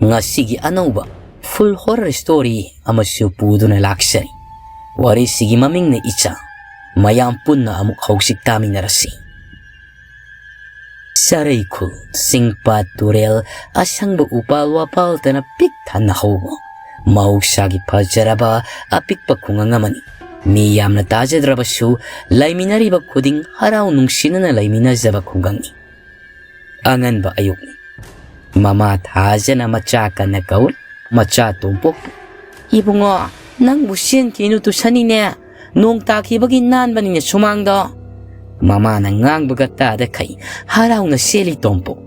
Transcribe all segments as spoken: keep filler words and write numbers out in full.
ꯉꯁꯤꯒꯤ ꯑꯅꯧꯕ full horror story ꯑꯃꯁꯨ ꯄꯨꯗꯨꯅ ꯂꯥꯛꯆꯔꯤ꯫ ꯋꯥꯔꯤꯁꯤꯒꯤ ꯃꯃꯤꯡꯅ ꯏꯆꯥ꯫ ꯃꯌꯥꯝ ꯄꯨꯟꯅ ꯑꯃꯨꯛ ꯍꯧꯖꯤꯛ ꯇꯥꯃꯤꯟꯅꯔꯁꯤ꯫ ꯆꯔꯩꯈꯨꯜ, ꯆꯤꯡꯄꯥꯠ ꯇꯨꯔꯦꯜ, ꯑꯁꯪꯕ ꯎꯄꯥꯜ ꯋꯥꯄꯥꯜꯇꯅ ꯄꯤꯛ ꯊꯟꯅ ꯍꯧꯕ, ꯃꯍꯧꯁꯥꯒꯤ ꯐꯖꯔꯕ ꯑꯄꯤꯛꯄ ꯈꯨꯡꯒꯪ ꯑꯃꯅꯤ꯫ ꯃꯤ ꯌꯥꯝꯅ ꯇꯥꯖꯗ꯭ꯔꯕꯁꯨ, ꯂꯩꯃꯤꯟꯅꯔꯤꯕ ꯈꯨꯗꯤꯡ ꯍꯔꯥꯎ ꯅꯨꯡꯁꯤꯅꯅ ꯂꯩꯃꯤꯟꯅꯖꯕ ꯈꯨꯡꯒꯪꯅꯤ꯫ ꯑꯉꯟꯕ ꯑꯌꯨꯛꯅꯤ꯫ ꯃꯃꯥ ꯊꯥꯖꯅ ꯃꯆꯥ ꯀꯟꯅ ꯀꯧꯔꯤ꯫ ꯃꯆꯥ ꯇꯣꯝꯄꯣꯛ, "ꯏꯕꯨꯡꯉꯣ, ꯅꯪꯕꯨ ꯆꯦꯟꯈꯤꯅꯨ ꯇꯨꯁꯟꯅꯤꯅꯦ꯫ ꯅꯣꯡ ꯇꯥꯈꯤꯕꯒꯤ ꯅꯥꯟꯕꯅꯤꯅꯦ ꯁꯨꯃꯥꯡꯗꯣ꯫" ꯃꯃꯥꯅ ꯉꯥꯡꯕꯒ ꯇꯥꯗꯈꯩ ꯍꯔꯥꯎꯅ ꯆꯦꯜꯂꯤ ꯇꯣꯝꯄꯣꯛ꯫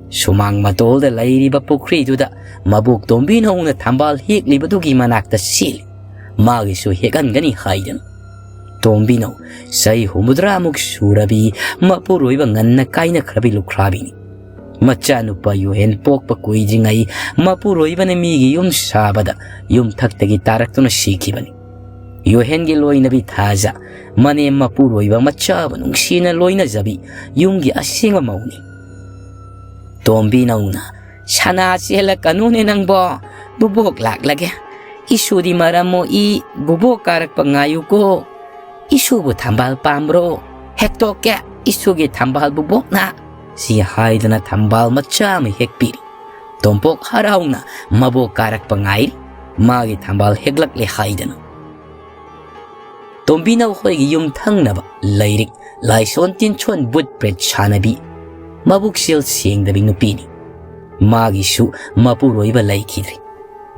ꯁꯨꯃꯥꯡ ꯃꯇꯣꯜꯗ ꯂꯩꯔꯤꯕ ꯄꯨꯈ꯭ꯔꯤꯗꯨꯗ ꯃꯕꯣꯛ ꯇꯣꯝꯕꯤꯅꯧꯅ ꯊꯝꯕꯥꯜ ꯍꯦꯛꯂꯤꯕꯗꯨꯒꯤ ꯃꯅꯥꯛꯇ ꯆꯦꯜꯂꯤ꯫ ꯃꯥꯒꯤꯁꯨ ꯍꯦꯛꯍꯟꯒꯅꯤ ꯍꯥꯏꯗꯅ꯫ ꯇꯣꯝꯕꯤꯅꯧ ꯆꯍꯤ ꯍꯨꯝꯐꯨꯇꯔꯥꯃꯨꯛ ꯁꯨꯔꯕꯤ, ꯃꯄꯨꯔꯣꯏꯕ ꯉꯟꯅ ꯀꯥꯏꯅꯈ꯭ꯔꯕꯤ ꯂꯨꯈ꯭ꯔꯥꯕꯤꯅꯤ꯫ ꯃꯆꯥꯅꯨꯄꯥ ꯌꯨꯍꯦꯟ ꯄꯣꯛꯄ ꯀꯨꯏꯗ꯭ꯔꯤꯉꯩ ꯃꯄꯨꯔꯣꯏꯕꯅ ꯃꯤꯒꯤ ꯌꯨꯝ ꯁꯥꯕꯗ ꯌꯨꯝꯊꯛꯇꯒꯤ ꯇꯥꯔꯛꯇꯨꯅ ꯁꯤꯈꯤꯕꯅꯤ꯫ ꯌꯨꯍꯦꯟꯒꯤ ꯂꯣꯏꯅꯕꯤ ꯊꯥꯖ, ꯃꯅꯦꯝ ꯃꯄꯨꯔꯣꯏꯕ ꯃꯆꯥꯕꯨ ꯅꯨꯡꯁꯤꯅ ꯂꯣꯏꯅꯖꯕꯤ ꯌꯨꯝꯒꯤ ꯑꯁꯦꯡꯕ ꯃꯧꯅꯤ꯫ ꯇꯣꯝꯕꯤꯅꯧꯅ, "ꯁꯅꯥ ꯆꯦꯜꯂꯛꯀꯅꯨꯅꯦ ꯅꯪꯕꯣ, ꯕꯨꯕꯣꯛ ꯂꯥꯛꯂꯒꯦ꯫ ꯏꯁꯨꯗꯤ ꯃꯔꯝ ꯃꯣꯛꯏ, ꯕꯨꯕꯣꯛ ꯀꯥꯔꯛꯄ ꯉꯥꯏꯌꯨꯀꯣ꯫ ꯏꯁꯨꯕꯨ ꯊꯝꯕꯥꯜ ꯄꯥꯝꯕ꯭ꯔꯣ? ꯍꯦꯛꯇꯣꯛꯀꯦ, ꯏꯁꯨꯒꯤ ꯊꯝꯕꯥꯜ ꯕꯨꯕꯣꯛꯅ꯫" ꯁꯤ ꯍꯥꯏꯗꯅ ꯊꯝꯕꯥꯜ ꯃꯆꯥ ꯑꯃ ꯍꯦꯛꯄꯤꯔꯤ꯫ ꯇꯣꯝꯄꯣꯛ ꯍꯔꯥꯎꯅ ꯃꯕꯣꯛ ꯀꯥꯔꯛꯄ ꯉꯥꯏꯔꯤ, ꯃꯥꯒꯤ ꯊꯝꯕꯥꯜ ꯍꯦꯛꯂꯛꯂꯦ ꯍꯥꯏꯗꯅ꯫ ꯇꯣꯝꯕꯤꯅꯧ ꯍꯣꯏꯒꯤ ꯌꯨꯝ ꯊꯪꯅꯕ ꯂꯥꯏꯔꯤꯛ, ꯂꯥꯏꯁꯣꯟ ꯇꯤꯟꯁꯣꯟ, ꯕꯨꯠ ꯄ꯭ꯔꯦꯠ ꯁꯥꯟꯅꯕꯤ, ꯃꯕꯨꯛꯆꯦꯜ ꯁꯦꯡꯗꯕꯤ ꯅꯨꯄꯤꯅꯤ꯫ ꯃꯥꯒꯤꯁꯨ ꯃꯄꯨꯔꯣꯏꯕ ꯂꯩꯈꯤꯗ꯭ꯔꯦ꯫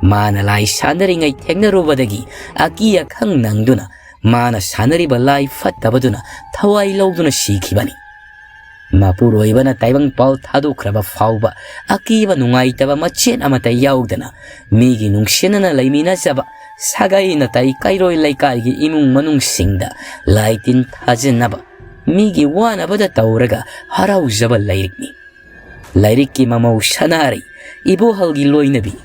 ꯃꯥꯅ ꯂꯥꯏ ꯁꯥꯟꯅꯔꯤꯉꯩ ꯊꯦꯡꯅꯔꯨꯕꯗꯒꯤ ꯑꯀꯤ ꯑꯈꯪ ꯅꯪꯗꯨꯅ ꯃꯥꯅ ꯁꯥꯟꯅꯔꯤꯕ ꯂꯥꯏ ꯐꯠꯇꯕꯗꯨꯅ ꯊꯋꯥꯏ ꯂꯧꯗꯨꯅ ꯁꯤꯈꯤꯕꯅꯤ꯫ ꯃꯄꯨꯔꯣꯏꯕꯅ ꯇꯥꯏꯕꯪ ꯄꯥꯜ ꯊꯥꯗꯣꯛꯈ꯭ꯔꯕ ꯐꯥꯎꯕ ꯑꯀꯤꯕ ꯅꯨꯡꯉꯥꯏꯇꯕ ꯃꯆꯦꯠ ꯑꯃꯠꯇ ꯌꯥꯎꯗꯅ ꯃꯤꯒꯤ ꯅꯨꯡꯁꯤꯅꯅ ꯂꯩꯃꯤꯟꯅꯖꯕ ꯁꯥꯒꯩ ꯅꯥꯇꯩ ꯀꯩꯔꯣꯏ ꯂꯩꯀꯥꯏꯒꯤ ꯏꯃꯨꯡ ꯃꯅꯨꯡꯁꯤꯡꯗ ꯂꯥꯏ ꯇꯤꯟ ꯊꯥꯖꯤꯟꯅꯕ, ꯃꯤꯒꯤ ꯋꯥꯅꯕꯗ ꯇꯧꯔꯒ ꯍꯔꯥꯎꯖꯕ ꯂꯥꯏꯔꯤꯛꯅꯤ꯫ ꯂꯥꯏꯔꯤꯛꯀꯤ ꯃꯃꯧ ꯁꯅꯥꯔꯩ, ꯏꯕꯣꯍꯜꯒꯤ ꯂꯣꯏꯅꯕꯤ꯫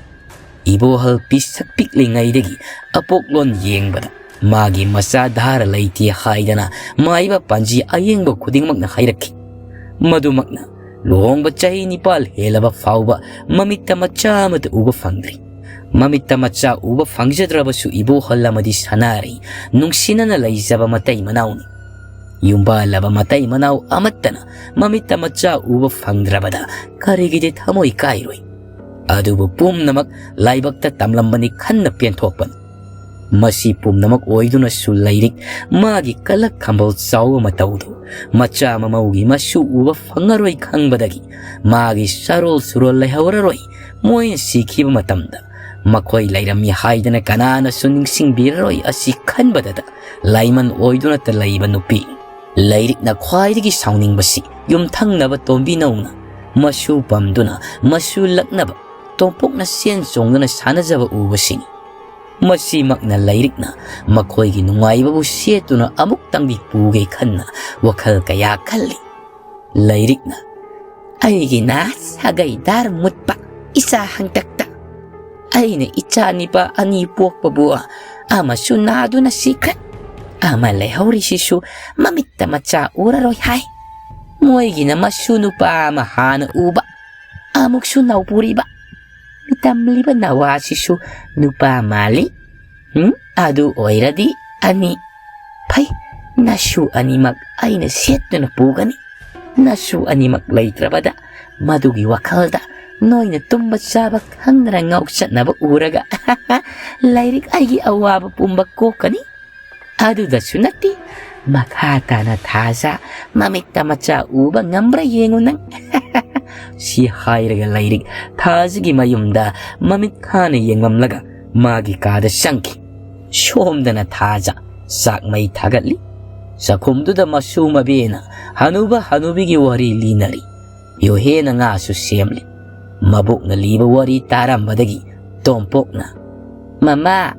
ꯏꯕꯣꯍꯜ ꯄꯤꯁꯛ ꯄꯤꯛꯂꯤꯉꯩꯗꯒꯤ ꯑꯄꯣꯛꯂꯣꯟ ꯌꯦꯡꯕꯗ ꯃꯥꯒꯤ ꯃꯆꯥ ꯙꯥꯔ ꯂꯩꯇꯦ ꯍꯥꯏꯗꯅ ꯃꯥꯏꯕ ꯄꯥꯟꯖꯤ ꯑꯌꯦꯡꯕ ꯈꯨꯗꯤꯡꯃꯛꯅ ꯍꯥꯏꯔꯛꯈꯤ꯫ ꯃꯗꯨꯃꯛꯅ ꯂꯨꯍꯣꯡꯕ ꯆꯍꯤ ꯅꯤꯄꯥꯜ ꯍꯦꯜꯂꯕ ꯐꯥꯎꯕ ꯃꯃꯤꯠꯇ ꯃꯆꯥ ꯑꯃꯠꯇ ꯎꯕ ꯐꯪꯗ꯭ꯔꯤ꯫ ꯃꯃꯤꯠꯇ ꯃꯆꯥ ꯎꯕ ꯐꯪꯖꯗ꯭ꯔꯕꯁꯨ ꯏꯕꯣꯍꯜ ꯑꯃꯗꯤ ꯁꯅꯥꯔꯩ ꯅꯨꯡꯁꯤꯅꯅ ꯂꯩꯖꯕ ꯃꯇꯩ ꯃꯅꯥꯎꯅꯤ꯫ ꯌꯨꯝꯕꯥꯜꯂꯕ ꯃꯇꯩ ꯃꯅꯥꯎ ꯑꯃꯠꯇꯅ ꯃꯃꯤꯠꯇ ꯃꯆꯥ ꯎꯕ ꯐꯪꯗ꯭ꯔꯕꯗ ꯀꯔꯤꯒꯤꯗꯤ ꯊꯃꯣꯏ ꯀꯥꯏꯔꯣꯏ? ꯑꯗꯨꯕꯨ ꯄꯨꯝꯅꯃꯛ ꯂꯥꯏꯕꯛꯇ ꯇꯝꯂꯝꯕꯅꯤ ꯈꯟꯅ ꯄꯦꯟꯊꯣꯛꯄꯅꯤ꯫ ꯃꯁꯤ ꯄꯨꯝꯅꯃꯛ ꯑꯣꯏꯗꯨꯅꯁꯨ ꯂꯩꯔꯤꯛ ꯃꯥꯒꯤ ꯀꯂꯛ ꯈꯝꯕꯜ ꯆꯥꯎꯕ ꯃꯇꯧꯗꯨ ꯃꯆꯥ ꯃꯃꯧꯒꯤ ꯃꯁꯨ ꯎꯕ ꯐꯪꯉꯔꯣꯏ ꯈꯪꯕꯗꯒꯤ ꯃꯥꯒꯤ ꯆꯔꯣꯜ ꯁꯨꯔꯣꯜ ꯂꯩꯍꯧꯔꯔꯣꯏ꯫ ꯃꯣꯏꯅ ꯁꯤꯈꯤꯕ ꯃꯇꯝꯗ ꯃꯈꯣꯏ ꯂꯩꯔꯝꯃꯤ ꯍꯥꯏꯗꯅ ꯀꯅꯥꯅꯁꯨ ꯅꯤꯡꯁꯤꯡꯕꯤꯔꯔꯣꯏ꯫ ꯑꯁꯤ ꯈꯟꯕꯗꯗ ꯂꯥꯏꯃꯟ ꯑꯣꯏꯗꯨꯅꯇ ꯂꯩꯕ ꯅꯨꯄꯤ꯫ ꯂꯩꯔꯤꯛꯅ ꯈ꯭ꯋꯥꯏꯗꯒꯤ ꯁꯥꯎꯅꯤꯡꯕꯁꯤ ꯌꯨꯝꯊꯪꯅꯕ ꯇꯣꯝꯕꯤꯅꯧꯅ ꯃꯁꯨ ꯄꯝꯗꯨꯅ ꯃꯁꯨ ꯂꯛꯅꯕ ꯇꯣꯝꯄꯣꯛꯅ ꯆꯦꯟ ꯆꯣꯡꯗꯨꯅ ꯁꯥꯟꯅꯖꯕ ꯎꯕꯁꯤꯅꯤ꯫ ꯃꯁꯤꯃꯛꯅ ꯂꯩꯔꯤꯛꯅ ꯃꯈꯣꯏꯒꯤ ꯅꯨꯡꯉꯥꯏꯕꯕꯨ ꯁꯦꯠꯇꯨꯅ ꯑꯃꯨꯛꯇꯪꯗꯤ ꯄꯨꯒꯦ ꯈꯟꯅ ꯋꯥꯈꯜ ꯀꯌꯥ ꯈꯜꯂꯤ꯫ ꯂꯩꯔꯤꯛꯅ, "ꯑꯩꯒꯤꯅ ꯁꯥꯒꯩ ꯗꯥꯔ ꯃꯨꯠꯄ ꯏꯆꯥ ꯍꯪꯇꯛꯇ꯫ ꯑꯩꯅ ꯏꯆꯥ ꯅꯤꯄꯥ ꯑꯅꯤ ꯄꯣꯛꯄꯕꯨ ꯑꯃꯁꯨ ꯅꯥꯗꯨꯅ ꯁꯤꯈ꯭ꯔꯦ꯫ ꯑꯃ ꯂꯩꯍꯧꯔꯤꯁꯤꯁꯨ ꯃꯃꯤꯠꯇ ꯃꯆꯥ ꯎꯔꯔꯣꯏ ꯍꯥꯏ꯫ ꯃꯣꯏꯒꯤꯅ ꯃꯁꯨ ꯅꯨꯄꯥ ꯑꯃ ꯍꯥꯟꯅ ꯎꯕ, ꯑꯃꯨꯛꯁꯨ ꯅꯧꯄꯨꯔꯤꯕ꯫ ꯃꯤꯇꯝꯂꯤꯕ ꯅꯋꯥꯁꯤꯁꯨ ꯅꯨꯄꯥ ꯃꯥꯜꯂꯤ꯫ ꯎꯝ, ꯑꯗꯨ ꯑꯣꯏꯔꯗꯤ ꯑꯅꯤ꯫ ꯐꯩ, ꯅꯁꯨ ꯑꯅꯤꯃꯛ ꯑꯩꯅ ꯁꯦꯠꯇꯨꯅ ꯄꯨꯒꯅꯤ꯫ ꯅꯁꯨ ꯑꯅꯤꯃꯛ ꯂꯩꯇ꯭ꯔꯕꯗ ꯃꯗꯨꯒꯤ ꯋꯥꯈꯜꯗ ꯅꯣꯏꯅ ꯇꯨꯝꯕ ꯆꯥꯕ ꯈꯪꯗꯅ ꯉꯥꯎꯆꯠꯅꯕ ꯎꯔꯒ ꯂꯩꯔꯤꯛ ꯑꯩꯒꯤ ꯑꯋꯥꯕ ꯄꯨꯝꯕ ꯀꯣꯛꯀꯅꯤ꯫ ꯑꯗꯨꯗꯁꯨ ꯅꯠꯇꯦ, ꯃꯈꯥ ꯇꯥꯅ ꯊꯥꯖ ꯃꯃꯤꯠꯇ ꯃꯆꯥ ꯎꯕ ꯉꯝꯕ꯭ꯔꯥ ꯌꯦꯡꯉꯨ ꯅꯪ꯫" ꯁꯤ ꯍꯥꯏꯔꯒ ꯂꯩꯔꯤꯛ ꯊꯥꯖꯒꯤ ꯃꯌꯨꯝꯗ ꯃꯃꯤꯠ ꯈꯥꯅ ꯌꯦꯡꯂꯝꯂꯒ ꯃꯥꯒꯤ ꯀꯥꯗ ꯆꯪꯈꯤ꯫ ꯁꯣꯝꯗꯅ ꯊꯥꯖ ꯆꯥꯛ ꯃꯩ ꯊꯥꯒꯠꯂꯤ꯫ ꯆꯥꯛꯈꯨꯝꯗꯨꯗ ꯃꯁꯨ ꯃꯕꯦꯅ ꯍꯅꯨꯕ ꯍꯅꯨꯕꯤꯒꯤ ꯋꯥꯔꯤ ꯂꯤꯅꯔꯤ꯫ ꯌꯣꯍꯦꯅ ꯉꯥꯁꯨ ꯁꯦꯝꯂꯤ꯫ ꯃꯕꯣꯛꯅ ꯂꯤꯕ ꯋꯥꯔꯤ ꯇꯥꯔꯝꯕꯗꯒꯤ ꯇꯣꯝꯄꯣꯛꯅ, "ꯃꯃꯥ,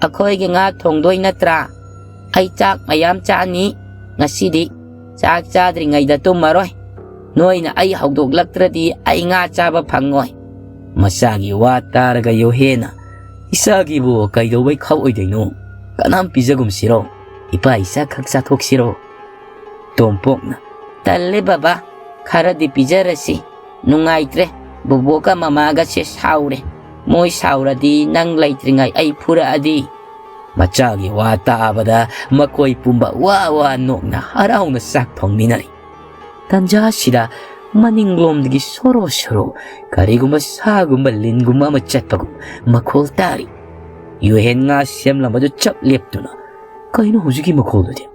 ꯑꯩꯈꯣꯏꯒꯤ ꯉꯥ ꯊꯣꯡꯗꯣꯏ ꯅꯠꯇ꯭ꯔꯥ? ꯑꯩ ꯆꯥꯛ ꯃꯌꯥꯝ ꯆꯥꯅꯤ ꯉꯁꯤꯗꯤ꯫ ꯆꯥꯛ ꯆꯥꯗ꯭ꯔꯤꯉꯩꯗ ꯇꯨꯝꯃꯔꯣꯏ꯫ ꯅꯣꯏꯅ ꯑꯩ ꯍꯧꯗꯣꯛꯂꯛꯇ꯭ꯔꯗꯤ ꯑꯩ ꯉꯥ ꯆꯥꯕ ꯐꯪꯉꯣꯏ꯫" ꯃꯆꯥꯒꯤ ꯋꯥ ꯇꯥꯔꯒ ꯌꯣꯍꯦꯅ, "ꯏꯆꯥꯒꯤꯕꯨ ꯀꯩꯗꯧꯕꯩ ꯈꯥꯛꯑꯣꯏꯗꯣꯏꯅꯣ? ꯀꯅꯥꯝ ꯄꯤꯖꯒꯨꯝꯁꯤꯔꯣ? ꯏꯄꯥ ꯏꯆꯥ ꯈꯛ ꯆꯥꯊꯣꯛꯁꯤꯔꯣ?" ꯇꯣꯝꯄꯣꯛꯅ, "ꯇꯜꯂꯦ ꯕꯕꯥ, ꯈꯔꯗꯤ ꯄꯤꯖꯔꯁꯤ꯫ ꯅꯨꯡꯉꯥꯏꯇ꯭ꯔꯦ, ꯕꯣꯕꯣꯛꯀ ꯃꯃꯥꯒꯁꯦ ꯁꯥꯎꯔꯦ꯫ ꯃꯣꯏ ꯁꯥꯎꯔꯗꯤ ꯅꯪ ꯂꯩꯇ꯭ꯔꯤꯉꯩ ꯑꯩ ꯐꯨꯔꯛꯑꯗꯤ꯫ ꯃꯆꯥꯒꯤ ꯋꯥ ꯇꯥꯕꯗ ꯃꯈꯣꯏ ꯄꯨꯝꯕ ꯋꯥ ꯋꯥ ꯅꯣꯛꯅ ꯍꯔꯥꯎꯅ ꯆꯥꯛ ꯊꯣꯡꯃꯤꯟꯅꯔꯤ꯫ ꯇꯟꯖꯥꯁꯤꯗ ꯃꯅꯤꯡꯂꯣꯝꯗꯒꯤ ꯁꯣꯔꯣ ꯁꯣꯔꯣ ꯀꯔꯤꯒꯨꯝꯕ ꯁꯥꯒꯨꯝꯕ ꯂꯤꯟꯒꯨꯝꯕ ꯑꯃ ꯆꯠꯄꯒꯨꯝ ꯃꯈꯣꯜ ꯇꯥꯔꯤ꯫ ꯌꯨꯍꯦꯟ ꯉꯥ ꯁꯦꯝꯂꯝꯕꯗꯨ ꯆꯞ ꯂꯦꯞꯇꯨꯅ, "ꯀꯩꯅꯣ ꯍꯧꯖꯤꯛꯀꯤ ꯃꯈꯣꯜꯗꯨꯗꯤ?"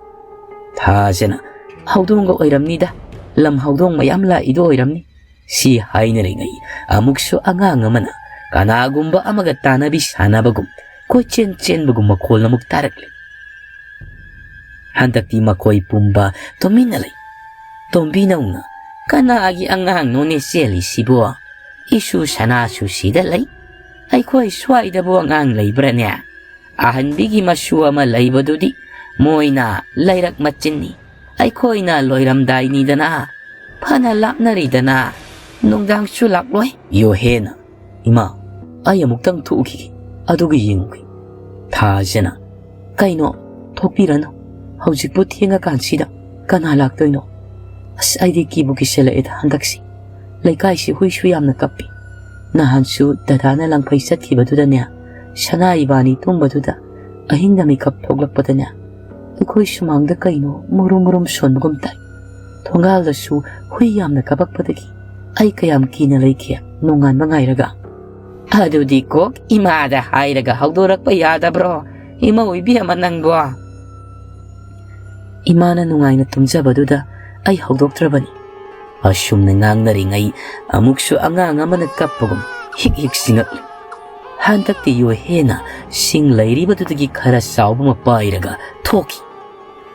ꯊꯥꯖꯅ, "ꯍꯧꯗꯣꯡꯒ ꯑꯣꯏꯔꯝꯅꯤꯗ, ꯂꯝ ꯍꯧꯗꯣꯡ ꯃꯌꯥꯝ ꯂꯥꯛꯏꯗꯣ ꯑꯣꯏꯔꯝꯅꯤ"꯫ ꯁꯤ ꯍꯥꯏꯅꯔꯤꯉꯩ ꯑꯃꯨꯛꯁꯨ ꯑꯉꯥꯡ ꯑꯃꯅ ꯀꯅꯥꯒꯨꯝꯕ ꯑꯃꯒ ꯇꯥꯟꯅꯕꯤ ꯁꯥꯟꯅꯕꯒꯨꯝ ꯀꯣꯏꯆꯦꯟ ꯆꯦꯟꯕꯒꯨꯝ ꯃꯈꯣꯜ ꯑꯃꯨꯛ ꯇꯥꯔꯛꯂꯦ꯫ ꯍꯟꯗꯛꯇꯤ ꯃꯈꯣꯏ ꯄꯨꯝꯕ ꯇꯨꯃꯤꯟꯅ ꯂꯩ꯫ ꯇꯣꯝꯕꯤꯅꯧꯅ, "ꯀꯅꯥꯒꯤ ꯑꯉꯥꯡꯅꯣꯅꯦ ꯆꯦꯜꯂꯤꯁꯤꯕꯣ? ꯏꯁꯨ ꯁꯅꯥꯁꯨ ꯁꯤꯗ ꯂꯩ꯫ ꯑꯩꯈꯣꯏ ꯁ꯭ꯋꯥꯏꯗꯕꯨ ꯑꯉꯥꯡ ꯂꯩꯕ꯭ꯔꯥꯅꯦ? ꯑꯍꯟꯕꯤꯒꯤ ꯃꯁꯨ ꯑꯃ ꯂꯩꯕꯗꯨꯗꯤ ꯃꯣꯏꯅ ꯂꯩꯔꯛ ꯃꯆꯤꯟꯅꯤ꯫ ꯑꯩꯈꯣꯏꯅ ꯂꯣꯏꯔꯝꯗꯥꯏꯅꯤꯗꯅ꯫ ꯐꯅ ꯂꯥꯞꯅꯔꯤꯗꯅ꯫ ꯅꯨꯡꯗꯥꯡꯁꯨ ꯂꯥꯛꯂꯣꯏ"꯫ ꯌꯣꯍꯦꯅ, "ꯏꯃꯥ, ꯑꯩ ꯑꯃꯨꯛꯇꯪ ꯊꯣꯛꯎꯈꯤꯒꯦ, ꯑꯗꯨꯒ ꯌꯦꯡꯉꯨꯒꯦ"꯫ ꯊꯥꯖꯅ, "ꯀꯩꯅꯣ, ꯊꯣꯛꯄꯤꯔꯅꯨ꯫ ꯍꯧꯖꯤꯛꯄꯨ ꯊꯦꯡꯉꯀꯥꯟꯁꯤꯗ ꯀꯅꯥ ꯂꯥꯛꯇꯣꯏꯅꯣ? ꯑꯁ, ꯑꯩꯗꯤ ꯀꯤꯕꯨ ꯀꯤꯁꯜꯂꯛꯑꯦꯗ ꯍꯟꯗꯛꯁꯤ꯫ ꯂꯩꯀꯥꯏꯁꯤ ꯍꯨꯏꯁꯨ ꯌꯥꯝꯅ ꯀꯞꯄꯤ꯫ ꯅꯍꯥꯟꯁꯨ ꯗꯗꯥꯅ ꯂꯪꯐꯩ ꯆꯠꯈꯤꯕꯗꯨꯗꯅꯦ, ꯁꯅꯥ ꯏꯕꯥꯅꯤ ꯇꯨꯝꯕꯗꯨꯗ ꯑꯍꯤꯡꯗ ꯃꯤꯀꯞ ꯊꯣꯛꯂꯛꯄꯗꯅꯦ, ꯑꯩꯈꯣꯏ ꯁꯨꯃꯥꯡꯗ ꯀꯩꯅꯣ ꯃꯨꯔꯨꯝ ꯃꯨꯔꯨꯝ ꯁꯣꯟꯕꯒꯨꯝ ꯇꯥꯏ꯫ ꯊꯣꯡꯒꯥꯜꯗꯁꯨ ꯍꯨꯏ ꯌꯥꯝꯅ ꯀꯞꯄꯛꯄꯗꯒꯤ ꯑꯩ ꯀꯌꯥꯝ ꯀꯤꯅ ꯂꯩꯈꯤ ꯅꯣꯡꯉꯥꯟꯕ ꯉꯥꯏꯔꯒ"꯫ "ꯑꯗꯨꯗꯤ ꯀꯣꯛ ꯏꯃꯥꯗ ꯍꯥꯏꯔꯒ ꯍꯧꯗꯣꯔꯛꯄ ꯌꯥꯗꯕ꯭ꯔꯣ, ꯏꯃꯧ ꯏꯕꯦꯝꯃ ꯅꯪꯕꯣ?" "ꯏꯃꯥꯅ ꯅꯨꯡꯉꯥꯏꯅ ꯇꯨꯝꯖꯕꯗꯨꯗ ꯑꯩ ꯍꯧꯗꯣꯛꯇ꯭ꯔꯕꯅꯤ"꯫ ꯑꯁꯨꯝꯅ ꯉꯥꯡꯅꯔꯤꯉꯩ ꯑꯃꯨꯛꯁꯨ ꯑꯉꯥꯡ ꯑꯃꯅ ꯀꯞꯄꯒꯨꯝ ꯍꯤꯛ ꯍꯤꯛ ꯆꯤꯡꯉꯛꯂꯤ꯫ ꯍꯟꯗꯛꯇꯤ ꯌꯣꯍꯦꯅ ꯁꯤꯡ ꯂꯩꯔꯤꯕꯗꯨꯗꯒꯤ ꯈꯔ ꯆꯥꯎꯕ ꯑꯃ ꯄꯥꯏꯔꯒ ꯊꯣꯛꯈꯤ꯫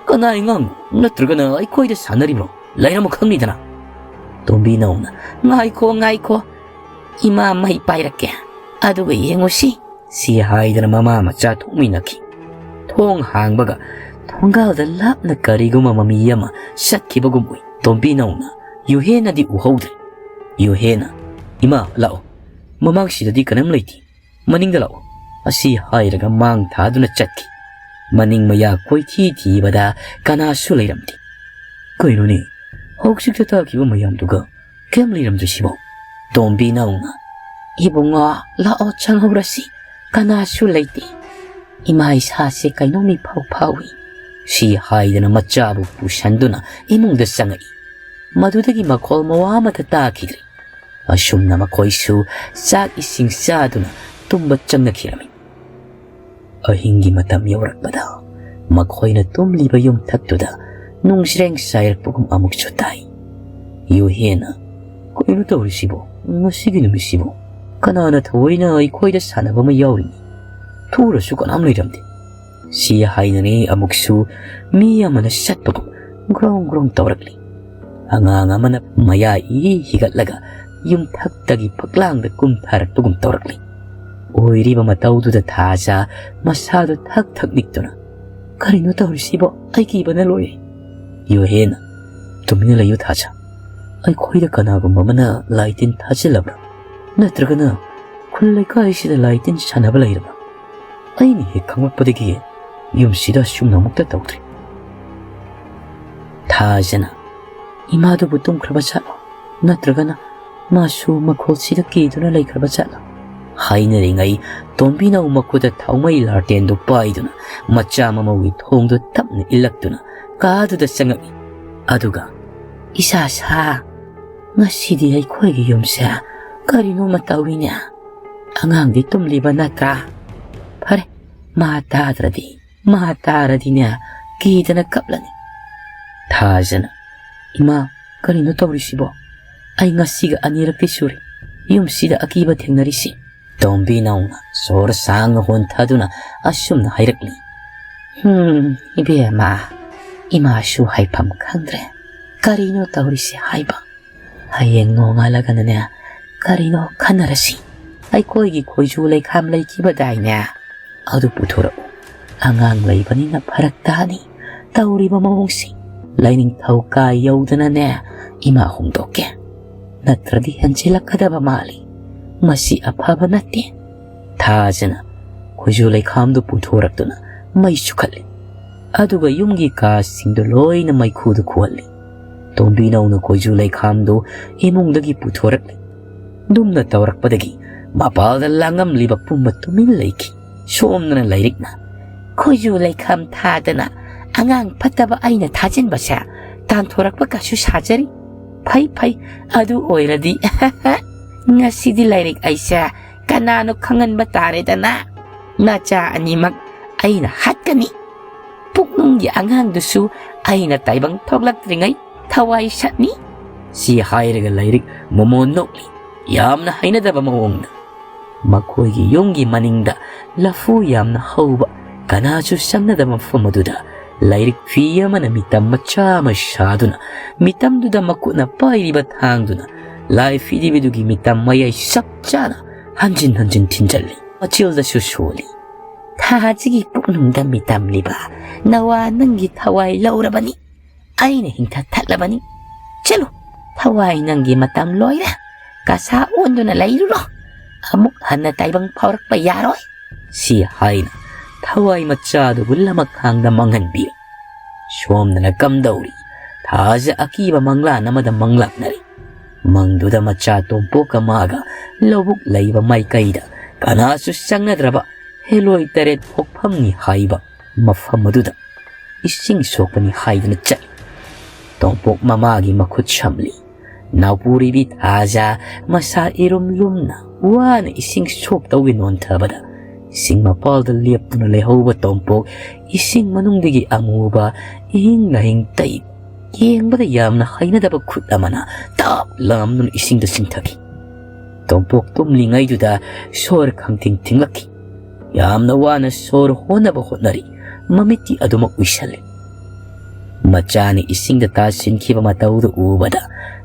"ꯀꯅꯥꯏ ꯑꯉꯥꯡꯅꯣ? ꯅꯠꯇ꯭ꯔꯒꯅ ꯑꯩꯈꯣꯏꯗ ꯁꯥꯟꯅꯔꯤꯕ꯭ꯔꯣ? ꯂꯩꯔꯝꯃꯣ ꯈꯪꯅꯤꯗꯅ"꯫ ꯇꯣꯝꯕꯤꯅꯧꯅ, "ꯉꯥꯏꯈꯣ, ꯉꯥꯏꯈꯣ, ꯏꯃꯥ ꯃꯩ ꯄꯥꯏꯔꯛꯀꯦ, ꯑꯗꯨꯒ ꯌꯦꯡꯉꯨꯁꯤ"꯫ ꯁꯤ ꯍꯥꯏꯗꯅ ꯃꯃꯥ ꯃꯆꯥ ꯊꯣꯛꯃꯤꯟꯅꯈꯤ꯫ ꯊꯣꯡ ꯍꯥꯡꯕꯒ ꯊꯣꯡꯒꯥꯜꯗ ꯂꯥꯞꯅ ꯀꯔꯤꯒꯨꯝꯕ ꯃꯃꯤ ꯑꯃ ꯆꯠꯈꯤꯕꯒꯨꯝ ꯎꯏ꯫ ꯇꯣꯝꯕꯤꯅꯧꯅ ꯌꯨꯍꯦꯟꯅꯗꯤ ꯎꯍꯧꯗ꯭ꯔꯦ꯫ ꯌꯨꯍꯦꯟꯅ, "ꯏꯃꯥ, ꯂꯥꯛꯑꯣ, ꯃꯃꯥꯡꯁꯤꯗꯗꯤ ꯀꯅꯥꯝ ꯂꯩꯇꯦ, ꯃꯅꯤꯡꯗ ꯂꯥꯛꯑꯣ"꯫ ꯑꯁꯤ ꯍꯥꯏꯔꯒ ꯃꯥꯡ ꯊꯥꯗꯨꯅ ꯆꯠꯈꯤ꯫ ꯃꯅꯤꯡ ꯃꯌꯥ ꯀꯣꯏꯊꯤ ꯊꯤꯕꯗ ꯀꯅꯥꯁꯨ ꯂꯩꯔꯝꯗꯦ꯫ "ꯀꯩꯅꯣꯅꯦ, ꯍꯧꯖꯤꯛꯇ ꯇꯥꯈꯤꯕ ꯃꯌꯥꯝꯗꯨꯒ ꯀꯩꯝ ꯂꯩꯔꯝꯗ꯭ꯔꯤꯁꯤꯕꯣ?" ꯇꯣꯝꯕꯤꯅꯧꯅ, "ꯏꯕꯨꯡꯉꯣ, ꯂꯥꯛꯑꯣ, ꯆꯪꯍꯧꯔꯁꯤ, ꯀꯅꯥꯁꯨ ꯂꯩꯇꯦ꯫ ꯏꯃꯥ ꯏꯁꯥꯁꯦ ꯀꯩꯅꯣꯝ ꯏꯐꯥꯎ ꯐꯥꯎꯏ"꯫ ꯁꯤ ꯍꯥꯏꯗꯅ ꯃꯆꯥꯕꯨ ꯄꯨꯁꯟꯗꯨꯅ ꯏꯃꯨꯡꯗ ꯆꯪꯉꯛꯏ꯫ ꯃꯗꯨꯗꯒꯤ ꯃꯈꯣꯜ ꯃꯋꯥ ꯑꯃꯠꯇ ꯇꯥꯈꯤꯗ꯭ꯔꯦ꯫ ꯑꯁꯨꯝꯅ ꯃꯈꯣꯏꯁꯨ ꯆꯥꯛ ꯏꯁꯤꯡ ꯆꯥꯗꯨꯅ ꯇꯨꯝꯕ ꯆꯪꯅꯈꯤꯔꯝꯃꯤ꯫ ꯑꯍꯤꯡꯒꯤ ꯃꯇꯝ ꯌꯧꯔꯛꯄꯗ ꯃꯈꯣꯏꯅ ꯇꯨꯝꯂꯤꯕ ꯌꯨꯝꯊꯛꯇꯨꯗ ꯅꯨꯡꯁꯤꯔꯦꯡ ꯆꯥꯏꯔꯛꯄꯒꯨꯝ ꯑꯃꯨꯛꯁꯨ ꯇꯥꯏ꯫ ꯌꯨꯍꯦꯟꯅ, "ꯀꯩꯅꯣ ꯇꯧꯔꯤꯁꯤꯕꯣ? ꯉꯁꯤꯒꯤ ꯅꯨꯃꯤꯠꯁꯤꯕꯨ ꯀꯅꯥꯅ ꯊꯑꯣꯏꯅ ꯑꯩꯈꯣꯏꯗ ꯁꯥꯟꯅꯕ ꯑꯃ ꯌꯥꯎꯔꯤꯅꯤ? ꯊꯣꯛꯎꯔꯁꯨ ꯀꯅꯥꯝ ꯂꯩꯔꯝꯗꯦ"꯫ ꯁꯤ ꯍꯥꯏꯅꯔꯤ ꯑꯃꯨꯛꯁꯨ ꯃꯤ ꯑꯃꯅ ꯆꯠꯄꯒꯨꯝ ꯒ꯭ꯔꯣꯡ ꯒ꯭ꯔꯣꯡ ꯇꯧꯔꯛꯂꯤ꯫ ꯑꯉꯥꯡ ꯑꯃꯅ ꯃꯌꯥ ꯏ ꯍꯤꯒꯠꯂꯒ ꯌꯨꯝꯊꯛꯇꯒꯤ ꯐꯛꯂꯥꯡꯗ ꯀꯨꯝꯊꯔꯛꯄꯒꯨꯝ ꯇꯧꯔꯛꯂꯤ꯫ ꯑꯣꯏꯔꯤꯕ ꯃꯇꯧꯗꯨꯗ ꯊꯥꯖ ꯃꯁꯥꯗꯨ ꯊꯛ ꯊꯛ ꯅꯤꯛꯇꯨꯅ, "ꯀꯔꯤꯅꯣ ꯇꯧꯔꯤꯁꯤꯕꯣ? ꯑꯩ ꯀꯤꯕꯅ ꯂꯣꯏꯔꯦ"꯫ ꯌꯨꯍꯦꯟꯅ, "ꯇꯨꯃꯤꯟꯅ ꯂꯩꯌꯨ ꯊꯥꯖ꯫ ꯑꯩꯈꯣꯏꯗ ꯀꯅꯥꯒꯨꯝꯕ ꯑꯃꯅ ꯂꯥꯏ ꯇꯤꯟ ꯊꯥꯖꯤꯜꯂꯕ꯭ꯔꯥ? ꯅꯠꯇ꯭ꯔꯒꯅ ꯈꯨꯜ ꯂꯩꯀꯥꯏꯁꯤꯗ ꯂꯥꯏ ꯇꯤꯟ ꯁꯥꯟꯅꯕ ꯂꯩꯔꯕ꯭ꯔꯥ? ꯑꯩꯅ ꯍꯦꯛ ꯈꯪꯂꯛꯄꯗꯒꯤ ꯌꯨꯝꯁꯤꯗ ꯑꯁꯨꯝꯅ ꯑꯃꯨꯛꯇ ꯇꯧꯗ꯭ꯔꯤ"꯫ ꯊꯥꯖꯅ, "ꯏꯃꯥꯗꯨꯕꯨ ꯇꯨꯝꯈ꯭ꯔꯕ ꯖꯥꯠꯂꯣ? ꯅꯠꯇ꯭ꯔꯒꯅ ꯃꯥꯁꯨ ꯃꯈꯣꯜꯁꯤꯗ ꯀꯤꯗꯨꯅ ꯂꯩꯈ꯭ꯔꯕ ꯖꯥꯠꯂꯣ?" ꯍꯥꯏꯅꯔꯤꯉꯩ ꯇꯣꯝꯕꯤꯅꯧ ꯃꯈꯨꯠꯇ ꯊꯥꯎꯃꯩ ꯂꯥꯔꯇꯦꯟꯗꯨ ꯄꯥꯏꯗꯨꯅ ꯃꯆꯥ ꯃꯃꯧꯒꯤ ꯊꯣꯡꯗꯨ ꯇꯞꯅ ꯏꯜꯂꯛꯇꯨꯅ ꯀꯥꯗꯨꯗ ꯆꯪꯉꯛꯏ꯫ ꯑꯗꯨꯒ, "ꯏꯁꯥ ꯁꯥ, ꯉꯁꯤꯗꯤ ꯑꯩꯈꯣꯏꯒꯤ ꯌꯨꯝꯁꯦ ꯀꯔꯤꯅꯣꯃ ꯇꯧꯔꯤꯅꯦ꯫ ꯑꯉꯥꯡꯗꯤ ꯇꯨꯝꯂꯤꯕ ꯅꯠꯇ꯭ꯔꯥ? ꯐꯔꯦ, ꯃꯥ ꯇꯥꯗ꯭ꯔꯗꯤ, ꯃꯥ ꯇꯥꯔꯗꯤꯅꯦ, ꯀꯤꯗꯅ ꯀꯞꯂꯅꯤ"꯫ ꯊꯥꯖꯅ, "ꯏꯃꯥ, ꯀꯔꯤꯅꯣ ꯇꯧꯔꯤꯁꯤꯕꯣ? ꯑꯩ ꯉꯁꯤꯒ ꯑꯅꯤꯔꯛꯇꯤ ꯁꯨꯔꯦ ꯌꯨꯝꯁꯤꯗ ꯑꯀꯤꯕ ꯊꯦꯡꯅꯔꯤꯁꯤ"꯫ ꯇꯣꯝꯕꯤꯅꯧꯅ ꯁꯣꯔ ꯁꯥꯡꯅ ꯍꯣꯟꯊꯗꯨꯅ ꯑꯁꯨꯝꯅ ꯍꯥꯏꯔꯛꯂꯤ꯫ "ꯍꯨꯝ, ꯏꯕꯦꯝꯃ, ꯏꯃꯥꯁꯨ ꯍꯥꯏꯐꯝ ꯈꯪꯗ꯭ꯔꯦ꯫ ꯀꯔꯤꯅꯣ ꯇꯧꯔꯤꯁꯤ ꯍꯥꯏꯕ? ꯍꯌꯦꯡ ꯅꯣꯡꯉꯥꯜꯂꯒꯅꯅꯦ, ꯀꯔꯤꯅꯣ ꯈꯟꯅꯔꯁꯤ꯫ ꯑꯩꯈꯣꯏꯒꯤ ꯈꯣꯏꯖꯨ ꯂꯩꯈꯥꯝ ꯂꯩꯈꯤꯕꯗꯥꯏꯅꯦ? ꯑꯗꯨ ꯄꯨꯊꯣꯔꯛꯎ꯫ ꯑꯉꯥꯡ ꯂꯩꯕꯅꯤꯅ ꯐꯔꯛ ꯇꯥꯅꯤ ꯇꯧꯔꯤꯕ ꯃꯑꯣꯡꯁꯤ꯫ ꯂꯥꯏꯅꯤꯡꯊꯧ ꯀꯥ ꯌꯧꯗꯅꯅꯦ, ꯏꯃꯥ ꯍꯣꯡꯗꯣꯛꯀꯦ꯫ ꯅꯠꯇ꯭ꯔꯗꯤ ꯍꯦꯟꯖꯤꯜꯂꯛꯀꯗꯕ ꯃꯥꯜꯂꯤ꯫ ꯃꯁꯤ ꯑꯐꯕ ꯅꯠꯇꯦ"꯫ ꯊꯥꯖꯅ ꯈꯣꯏꯖꯨ ꯂꯩꯈꯥꯝꯗꯨ ꯄꯨꯊꯣꯔꯛꯇꯨꯅ ꯃꯩ ꯆꯨꯈꯠꯂꯤ꯫ ꯑꯗꯨꯒ ꯌꯨꯝꯒꯤ ꯀꯥꯁꯤꯡꯗꯨ ꯂꯣꯏꯅ ꯃꯩꯈꯨꯗꯨ ꯈꯨꯍꯜꯂꯤ꯫ ꯇꯣꯝꯕꯤꯅꯧꯅ ꯈꯣꯏꯖꯨ ꯂꯩꯈꯥꯝꯗꯨ ꯏꯃꯨꯡꯗꯒꯤ ꯄꯨꯊꯣꯔꯛꯂꯤ꯫ ꯗꯨꯝꯅ ꯇꯧꯔꯛꯄꯗꯒꯤ ꯃꯄꯥꯜꯗ ꯂꯥꯡꯉꯝꯂꯤꯕ ꯄꯨꯝꯕ ꯇꯨꯃꯤꯟ ꯂꯩꯈꯤ꯫ ꯁꯣꯝꯗꯅ ꯂꯥꯏꯔꯤꯛꯅ, "ꯈꯣꯏꯖꯨ ꯂꯩꯈꯥꯝ ꯊꯥꯗꯅ ꯑꯉꯥꯡ ꯐꯠꯇꯕ ꯑꯩꯅ ꯊꯥꯖꯤꯟꯕꯁꯦ ꯇꯥꯟꯊꯣꯔꯛꯄ ꯀꯩꯁꯨ ꯁꯥꯖꯔꯤ꯫ ꯐꯩ, ꯐꯩ, ꯑꯗꯨ ꯑꯣꯏꯔꯗꯤ ꯉꯁꯤꯗꯤ ꯂꯥꯏꯔꯤꯛ ꯑꯩꯁꯦ ꯀꯅꯥꯅꯣ ꯈꯪꯍꯟꯕ ꯇꯥꯔꯦꯗꯅ꯫ ꯅꯆꯥ ꯑꯅꯤꯃꯛ ꯑꯩꯅ ꯍꯥꯠꯀꯅꯤ꯫ ꯄꯨꯛꯅꯨꯡꯒꯤ ꯑꯉꯥꯡꯗꯨꯁꯨ ꯑꯩꯅ ꯇꯥꯏꯕꯪ ꯊꯣꯛꯂꯛꯇ꯭ꯔꯤꯉꯩ ꯊꯋꯥꯏ ꯁꯠꯅꯤ"꯫ ꯁꯤ ꯍꯥꯏꯔꯒ ꯂꯥꯏꯔꯤꯛ ꯃꯣꯃꯣꯟ ꯅꯣꯛꯂꯤ꯫ ꯌꯥꯝꯅ ꯍꯩꯅꯗꯕ ꯃꯑꯣꯡꯗ꯫ ꯃꯈꯣꯏꯒꯤ ꯌꯨꯝꯒꯤ ꯃꯅꯤꯡꯗ ꯂꯐꯨ ꯌꯥꯝꯅ ꯍꯧꯕ, ꯀꯅꯥꯁꯨ ꯆꯪꯅꯗꯕ ꯃꯐꯝ ꯑꯗꯨꯗ ꯂꯥꯏꯔꯤꯛ ꯐꯤ ꯑꯃꯅ ꯃꯤꯇꯝ ꯃꯆꯥ ꯑꯃ ꯁꯥꯗꯨꯅ, ꯃꯤꯇꯝꯗꯨꯗ ꯃꯈꯨꯠꯅ ꯄꯥꯏꯔꯤꯕ ꯊꯥꯡꯗꯨꯅ ꯂꯥꯏ ꯐꯤꯗꯤꯕꯤꯗꯨꯒꯤ ꯃꯤꯇꯝ ꯃꯌꯥꯏ ꯆꯞ ꯆꯥꯅ ꯍꯟꯖꯤꯟ ꯍꯟꯖꯤꯟ ꯊꯤꯟꯖꯜꯂꯤ꯫ ꯃꯆꯤꯜꯗꯁꯨ ꯁꯣꯜꯂꯤ꯫ "ꯊꯥꯁꯤꯒꯤ ꯄꯨꯛꯅꯨꯡꯗ ꯃꯤꯇꯝꯂꯤꯕ ꯅꯋꯥ ꯅꯪꯒꯤ ꯊꯋꯥꯏ ꯂꯧꯔꯕꯅꯤ꯫ ꯑꯩꯅ ꯍꯤꯡꯊ ꯊꯠꯂꯕꯅꯤ꯫ ꯆꯠꯂꯨ, ꯊꯋꯥꯏ ꯅꯪꯒꯤ ꯃꯇꯝ ꯂꯣꯏꯔꯦ꯫ ꯀꯁꯥ ꯑꯣꯟꯗꯨꯅ ꯂꯩꯔꯨꯔꯣ꯫ ꯑꯃꯨꯛ ꯍꯟꯅ ꯇꯥꯏꯕꯪ ꯐꯥꯎꯔꯛꯄ ꯌꯥꯔꯣꯏ"꯫ ꯁꯤ ꯍꯥꯏꯅ ꯊꯋꯥꯏ ꯃꯆꯥꯗꯨꯕꯨ ꯂꯃꯈꯥꯡꯗ ꯃꯥꯡꯍꯟꯕꯤ꯫ ꯁꯣꯝꯗꯅ ꯀꯝꯗꯧꯔꯤ? ꯊꯥꯖ ꯑꯀꯤꯕ ꯃꯪꯂꯥꯟ ꯑꯃꯗ ꯃꯪꯂꯥꯛꯅꯔꯤ꯫ ꯃꯪꯗꯨꯗ ꯃꯆꯥ ꯇꯣꯝꯄꯣꯛꯀ ꯃꯥꯒ ꯂꯧꯕꯨꯛ ꯂꯩꯕ ꯃꯥꯏꯀꯩꯗ ꯀꯅꯥꯁꯨ ꯆꯪꯅꯗ꯭ꯔꯕ ꯍꯦꯂꯣꯏ ꯇꯔꯦꯠ ꯄꯣꯛꯐꯝꯅꯤ ꯍꯥꯏꯕ ꯃꯐꯝ ꯑꯗꯨꯗ ꯏꯁꯤꯡ ꯁꯣꯛꯄꯅꯤ ꯍꯥꯏꯗꯨꯅ ꯆꯠꯂꯤ꯫ ꯇꯣꯝꯄꯣꯛ ꯃꯃꯥꯒꯤ ꯃꯈꯨꯠ ꯁꯝꯂꯤ꯫ ꯅꯥꯎꯄꯨꯔꯤꯕꯤ ꯊꯥꯖ ꯃꯁꯥ ꯏꯔꯨꯝ ꯂꯨꯝꯅ ꯋꯥꯅ ꯏꯁꯤꯡ ꯁꯣꯛꯇꯧꯒꯤ ꯅꯣꯟꯊꯕꯗ, ꯏꯁꯤꯡ ꯃꯄꯥꯜꯗ ꯂꯦꯞꯇꯨꯅ ꯂꯩꯍꯧꯕ ꯇꯣꯝꯄꯣꯛ ꯏꯁꯤꯡ ꯃꯅꯨꯡꯗꯒꯤ ꯑꯃꯨꯕ ꯏꯍꯤꯡ ꯂꯥꯍꯤꯡ ꯇꯩ ꯌꯦꯡꯕꯗ ꯌꯥꯝꯅ ꯍꯩꯅꯗꯕ ꯈꯨꯠ ꯑꯃꯅ ꯇꯞ ꯂꯥꯝꯗꯨꯅ ꯏꯁꯤꯡꯗ ꯆꯤꯡꯊꯈꯤ꯫ ꯇꯣꯝꯄꯣꯛ ꯇꯨꯝꯂꯤꯉꯩꯗꯨꯗ ꯁꯣꯔ ꯈꯪꯊꯤꯡ ꯊꯤꯡꯂꯛꯈꯤ꯫ ꯌꯥꯝꯅ ꯋꯥꯅ ꯁꯣꯔ ꯍꯣꯟꯅꯕ ꯍꯣꯠꯅꯔꯤ꯫ ꯃꯃꯤꯠꯇꯤ ꯑꯗꯨꯃꯛ ꯎꯏꯁꯜꯂꯤ꯫ ꯃꯆꯥꯅ ꯏꯁꯤꯡꯗ ꯇꯥꯁꯤꯟꯈꯤꯕ ꯃꯇꯧꯗꯨ ꯎꯕꯗ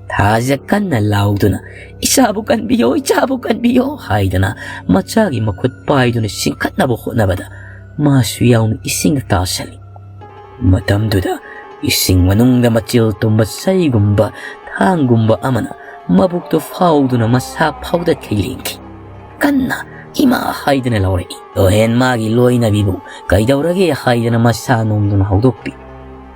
ꯊꯥꯖ ꯀꯟꯅ ꯂꯥꯎꯗꯨꯅ, "ꯏꯆꯥꯕꯨ ꯀꯟꯕꯤꯌꯣ, ꯏꯆꯥꯕꯨ ꯀꯟꯕꯤꯌꯣ" ꯍꯥꯏꯗꯨꯅ ꯃꯆꯥꯒꯤ ꯃꯈꯨꯠ ꯄꯥꯏꯗꯨꯅ ꯆꯤꯡꯈꯠꯅꯕ ꯍꯣꯠꯅꯕꯗ ꯃꯥꯁꯨ ꯌꯥꯎꯅ ꯏꯁꯤꯡꯗ ꯇꯥꯁꯜꯂꯤ꯫ ꯃꯇꯝꯗꯨꯗ ꯏꯁꯤꯡ ꯃꯅꯨꯡꯗ ꯃꯆꯤꯜ ꯇꯨꯝꯕ ꯆꯩꯒꯨꯝꯕ ꯊꯥꯡꯒꯨꯝꯕ ꯑꯃꯅ ꯃꯕꯨꯛꯇꯨ ꯐꯥꯎꯗꯨꯅ ꯃꯁꯥ ꯐꯥꯎꯗꯠꯈꯩ ꯂꯦꯡꯈꯤ꯫ ꯀꯟꯅ "ꯏꯃꯥ" ꯍꯥꯏꯗꯅ ꯂꯥꯎꯔꯛꯏ꯫ ꯂꯣꯍꯦꯟ ꯃꯥꯒꯤ ꯂꯣꯏꯅꯕꯤꯕꯨ "ꯀꯩꯗꯧꯔꯒꯦ?" ꯍꯥꯏꯗꯅ ꯃꯁꯥ ꯅꯣꯝꯗꯨꯅ ꯍꯧꯗꯣꯛꯄꯤ꯫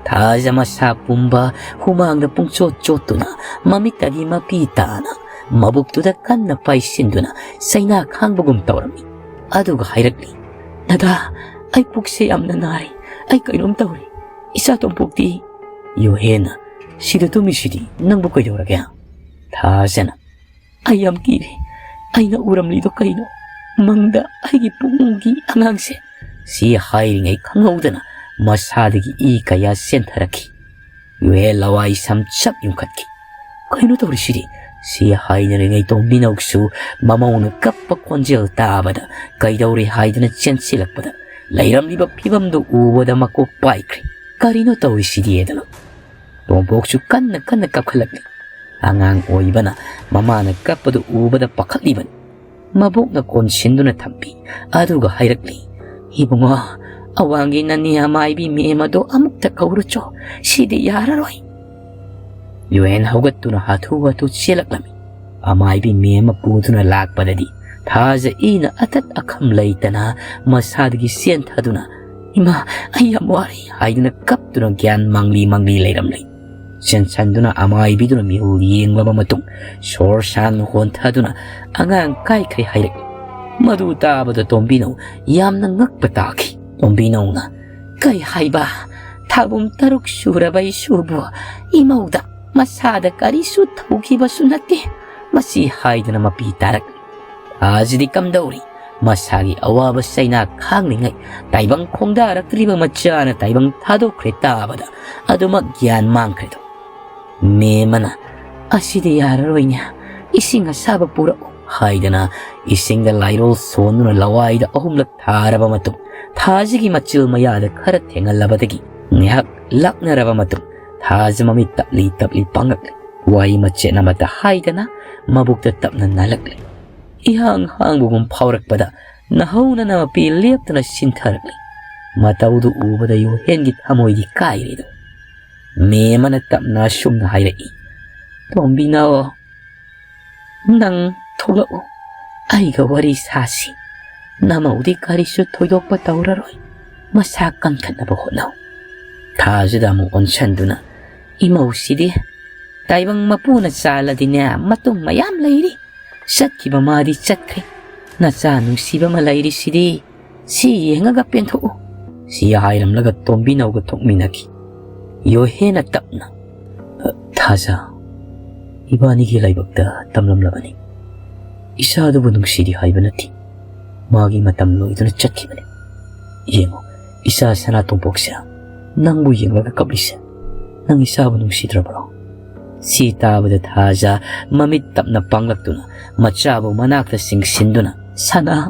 ꯊꯥꯖ ꯃꯁꯥ ꯄꯨꯝꯕ ꯍꯨꯃꯥꯡꯗ ꯄꯨꯡꯆꯣꯠ ꯆꯣꯠꯇꯨꯅ, ꯃꯃꯤꯠꯇꯒꯤ ꯃꯄꯤ ꯇꯥꯅ ꯃꯕꯨꯛꯇꯨꯗ ꯀꯟꯅ ꯄꯥꯏꯁꯤꯟꯗꯨꯅ ꯆꯩꯅꯥ ꯈꯥꯡꯕꯒꯨꯝ ꯇꯧꯔꯝꯃꯤ꯫ ꯑꯗꯨꯒ ꯍꯥꯏꯔꯛꯂꯤ, "ꯗꯗꯥ, ꯑꯩ ꯄꯨꯛꯁꯦ ꯌꯥꯝꯅ ꯅꯥꯔꯦ꯫ ꯑꯩ ꯀꯩꯅꯣꯝ ꯇꯧꯔꯦ꯫ ꯏꯆꯥ ꯇꯣꯝꯄꯣꯛꯇꯤ?" ꯌꯨꯍꯦꯟꯅ, "ꯁꯤꯗ ꯇꯨꯝꯃꯤꯁꯤꯗꯤ ꯅꯪꯕꯨ ꯀꯩꯗꯧꯔꯒꯦ?" ꯊꯥꯖꯅ, "ꯑꯩ ꯌꯥꯝ ꯀꯤꯔꯦ꯫ ꯑꯩꯅ ꯎꯔꯝꯂꯤꯗꯣ ꯀꯩꯅꯣ? ꯃꯪꯗ ꯑꯩꯒꯤ ꯄꯨꯛꯅꯨꯡꯒꯤ ꯑꯉꯥꯡꯁꯦ?" ꯁꯤ ꯍꯥꯏꯔꯤꯉꯩ ꯈꯪꯍꯧꯗꯅ ꯃꯁꯥꯗꯒꯤ ꯏ ꯀꯌꯥ ꯆꯦꯟꯊꯔꯛꯈꯤ꯫ ꯌꯨꯍꯦꯟ ꯂꯋꯥꯏ ꯁꯝ ꯆꯞ ꯌꯨꯡꯈꯠꯈꯤ꯫ "ꯀꯩꯅꯣ ꯇꯧꯔꯤꯁꯤꯗꯤ?" ꯁꯤ ꯍꯥꯏꯅꯔꯤꯉꯩ ꯇꯣꯝꯕꯤꯅꯧꯁꯨ ꯃꯃꯧꯅ ꯀꯞꯄ ꯈꯣꯟꯖꯦꯜ ꯇꯥꯕꯗ ꯀꯩꯗꯧꯔꯦ ꯍꯥꯏꯗꯨꯅ ꯆꯦꯟꯁꯤꯜꯂꯛꯄꯗ, ꯂꯩꯔꯝꯂꯤꯕ ꯐꯤꯕꯝꯗꯨ ꯎꯕꯗ ꯃꯀꯣꯛ ꯄꯥꯏꯈ꯭ꯔꯦ꯫ "ꯀꯔꯤꯅꯣ ꯇꯧꯔꯤꯁꯤꯗꯤ?" ꯍꯥꯏꯗꯅ ꯇꯣꯝꯄꯣꯛꯁꯨ ꯀꯟꯅ ꯀꯟꯅ ꯀꯞꯈꯠꯂꯛꯂꯤ꯫ ꯑꯉꯥꯡ ꯑꯣꯏꯕꯅ ꯃꯃꯥꯅ ꯀꯞꯄꯗꯨ ꯎꯕꯗ ꯄꯥꯈꯠꯂꯤꯕꯅꯤ꯫ ꯃꯕꯣꯛꯅ ꯀꯣꯟꯁꯤꯟꯗꯨꯅ ꯊꯝꯕꯤ꯫ ꯑꯗꯨꯒ ꯍꯥꯏꯔꯛꯂꯤ, "ꯏꯕꯨꯡꯉꯣ, ꯑꯋꯥꯡꯒꯤ ꯅꯅꯦ ꯑꯃꯥꯏꯕꯤ ꯃꯦꯝ ꯑꯗꯣ ꯑꯃꯨꯛꯇ ꯀꯧꯔꯨꯆꯣ꯫ ꯁꯤꯗꯤ ꯌꯥꯔꯔꯣꯏ꯫" ꯌꯨꯍꯦꯟ ꯍꯧꯒꯠꯇꯨꯅ ꯍꯥꯊꯨ ꯍꯥꯊꯨ ꯆꯦꯜꯂꯛꯂꯝꯃꯤ꯫ ꯑꯃꯥꯏꯕꯤ ꯃꯦꯝ ꯑꯃ ꯄꯨꯗꯨꯅ ꯂꯥꯛꯄꯗꯗꯤ ꯊꯥꯖ ꯏꯅ ꯑꯇꯠ ꯑꯈꯝ ꯂꯩꯇꯅ ꯃꯁꯥꯗꯒꯤ ꯆꯦꯟꯊꯗꯨꯅ, "ꯏꯃꯥ, ꯑꯩ ꯌꯥꯝ ꯋꯥꯔꯦ" ꯍꯥꯏꯗꯨꯅ ꯀꯞꯇꯨꯅ ꯒ꯭ꯌꯥꯟ ꯃꯥꯡꯂꯤ ꯃꯥꯡꯂꯤ ꯂꯩꯔꯝꯂꯦ꯫ ꯆꯦꯟꯁꯟꯗꯨꯅ ꯑꯃꯥꯏꯕꯤꯗꯨꯅ ꯃꯤꯍꯨꯜ ꯌꯦꯡꯂꯕ ꯃꯇꯨꯡ ꯁꯣꯔ ꯁꯥꯡꯅ ꯍꯣꯟꯊꯗꯨꯅ ꯑꯉꯥꯡ ꯀꯥꯏꯈ꯭ꯔꯦ ꯍꯥꯏꯔꯛꯏ꯫ ꯃꯗꯨ ꯇꯥꯕꯗ ꯇꯣꯝꯕꯤꯅꯧ ꯌꯥꯝꯅ ꯉꯛꯄ ꯇꯥꯈꯤ꯫ ꯇꯣꯝꯕꯤꯅꯧꯅ, "ꯀꯩ ꯍꯥꯏꯕ? ꯊꯥꯕꯨꯝ ꯇꯔꯨꯛ ꯁꯨꯔꯕ ꯏꯁꯨꯕꯨ ꯏꯃꯧꯗ ꯃꯁꯥꯗ ꯀꯔꯤꯁꯨ ꯊꯧꯈꯤꯕꯁꯨ ꯅꯠꯇꯦ꯫ ꯃꯁꯤ ꯍꯥꯏꯗꯅ ꯃꯄꯤ ꯇꯥꯔꯛꯂꯤ꯫ ꯊꯥꯖꯗꯤ ꯀꯝꯗꯧꯔꯤ? ꯃꯁꯥꯒꯤ ꯑꯋꯥꯕ ꯆꯩꯅꯥ ꯈꯥꯡꯂꯤꯉꯩ ꯇꯥꯏꯕꯪ ꯈꯣꯡꯗꯥꯔꯛꯇ꯭ꯔꯤꯕ ꯃꯆꯥꯅ ꯇꯥꯏꯕꯪ ꯊꯥꯗꯣꯛꯈ꯭ꯔꯦ ꯇꯥꯕꯗ ꯑꯗꯨꯃꯛ ꯒ꯭ꯌꯥꯟ ꯃꯥꯡꯈ꯭ꯔꯦꯗꯣ꯫" ꯃꯦꯝ ꯑꯃꯅ, "ꯑꯁꯤꯗꯤ ꯌꯥꯔꯔꯣꯏꯅꯦ, ꯏꯁꯤꯡ ꯑꯁꯥꯕ ꯄꯨꯔꯛꯎ" ꯍꯥꯏꯗꯅ ꯏꯁꯤꯡꯗ ꯂꯥꯏꯔꯣꯜ ꯁꯣꯟꯗꯨꯅ ꯂꯋꯥꯏꯗ ꯑꯍꯨꯝꯂꯛ ꯊꯥꯔꯕ ꯃꯇꯨꯡ, ꯊꯥꯖꯒꯤ ꯃꯆꯤꯜ ꯃꯌꯥꯗ ꯈꯔ ꯊꯦꯡꯍꯜꯂꯕꯗꯒꯤ ꯉꯥꯏꯍꯥꯛ ꯂꯥꯛꯅꯔꯕ ꯃꯇꯨꯡ, ꯊꯥꯖ ꯃꯃꯤꯠ ꯇꯞꯂꯤ ꯇꯞꯂꯤ ꯄꯥꯡꯂꯛꯂꯤ꯫ ꯋꯥꯍꯩ ꯃꯆꯦꯠ ꯑꯃꯠꯇ ꯍꯥꯏꯗꯅ ꯃꯕꯨꯛꯇ ꯇꯞꯅ ꯅꯥꯜꯂꯛꯂꯤ꯫ ꯏꯍꯥꯡ ꯍꯥꯡꯕꯒꯨꯝ ꯐꯥꯎꯔꯛꯄꯗ ꯅꯍꯧꯅꯅ ꯃꯄꯤ ꯂꯦꯞꯇꯅ ꯆꯤꯟꯊꯔꯛꯂꯤ꯫ ꯃꯇꯧꯗꯨ ꯎꯕꯗ ꯌꯨꯍꯦꯟꯒꯤ ꯊꯃꯣꯏꯗꯤ ꯀꯥꯏꯔꯦꯗꯣ꯫ ꯃꯦꯝ ꯑꯃꯅ ꯇꯞꯅ ꯑꯁꯨꯝꯅ ꯍꯥꯏꯔꯛꯏ, "ꯇꯣꯝꯕꯤꯅꯧ, ꯅꯪ ꯊꯣꯛꯂꯛꯎ, ꯑꯩꯒ ꯋꯥꯔꯤ ꯁꯥꯁꯤ꯫ ꯅꯃꯧꯗꯤ ꯀꯔꯤꯁꯨ ꯊꯣꯏꯗꯣꯛꯄ ꯇꯧꯔꯔꯣꯏ꯫ ꯃꯁꯥ ꯀꯟꯈꯠꯅꯕ ꯍꯣꯠꯅꯧ꯫" ꯊꯥꯖꯗ ꯑꯃꯨꯛ ꯑꯣꯟꯁꯟꯗꯨꯅ, "ꯏꯃꯧꯁꯤꯗꯤ ꯇꯥꯏꯕꯪ ꯃꯄꯨꯅ ꯆꯥꯜꯂꯗꯤꯅꯦ, ꯃꯇꯨꯡ ꯃꯌꯥꯝ ꯂꯩꯔꯤ꯫ ꯆꯠꯈꯤꯕ ꯃꯥꯗꯤ ꯆꯠꯈ꯭ꯔꯦ꯫ ꯅꯆꯥ ꯅꯨꯡꯁꯤꯕ ꯑꯃ ꯂꯩꯔꯤꯁꯤꯗꯤ, ꯁꯤ ꯌꯦꯡꯉꯒ ꯄꯦꯟꯊꯣꯛꯎ", ꯁꯤ ꯍꯥꯏꯔꯝꯂꯒ ꯇꯣꯝꯕꯤꯅꯧꯒ ꯊꯣꯛꯃꯤꯟꯅꯈꯤ꯫ ꯌꯣꯍꯦꯅ ꯇꯞꯅ, "ꯊꯥꯖ, ꯏꯕꯥꯅꯤꯒꯤ ꯂꯥꯏꯕꯛꯇ ꯇꯝꯂꯝꯂꯕꯅꯤ꯫ ꯏꯆꯥꯗꯨꯕꯨ ꯅꯨꯡꯁꯤꯗꯦ ꯍꯥꯏꯕ ꯅꯠꯇꯦ꯫ ꯃꯥꯒꯤ ꯃꯇꯝ ꯂꯣꯏꯗꯨꯅ ꯆꯠꯈꯤꯕꯅꯤ꯫ ꯌꯦꯡꯉꯨ, ꯏꯆꯥ ꯁꯅꯥꯇꯣꯝꯄꯣꯛꯁꯦ ꯅꯪꯕꯨ ꯌꯦꯡꯂꯒ ꯀꯞꯂꯤꯁꯦ꯫ ꯅꯪ ꯏꯆꯥꯕꯨ ꯅꯨꯡꯁꯤꯗ꯭ꯔꯕ꯭ꯔꯣ?" ꯁꯤ ꯇꯥꯕꯗ ꯊꯥꯖ ꯃꯃꯤꯠ ꯇꯞꯅ ꯄꯥꯡꯂꯛꯇꯨꯅ ꯃꯆꯥꯕꯨ ꯃꯅꯥꯛꯇ ꯆꯤꯡꯁꯤꯟꯗꯨꯅ, "ꯁꯅꯥ,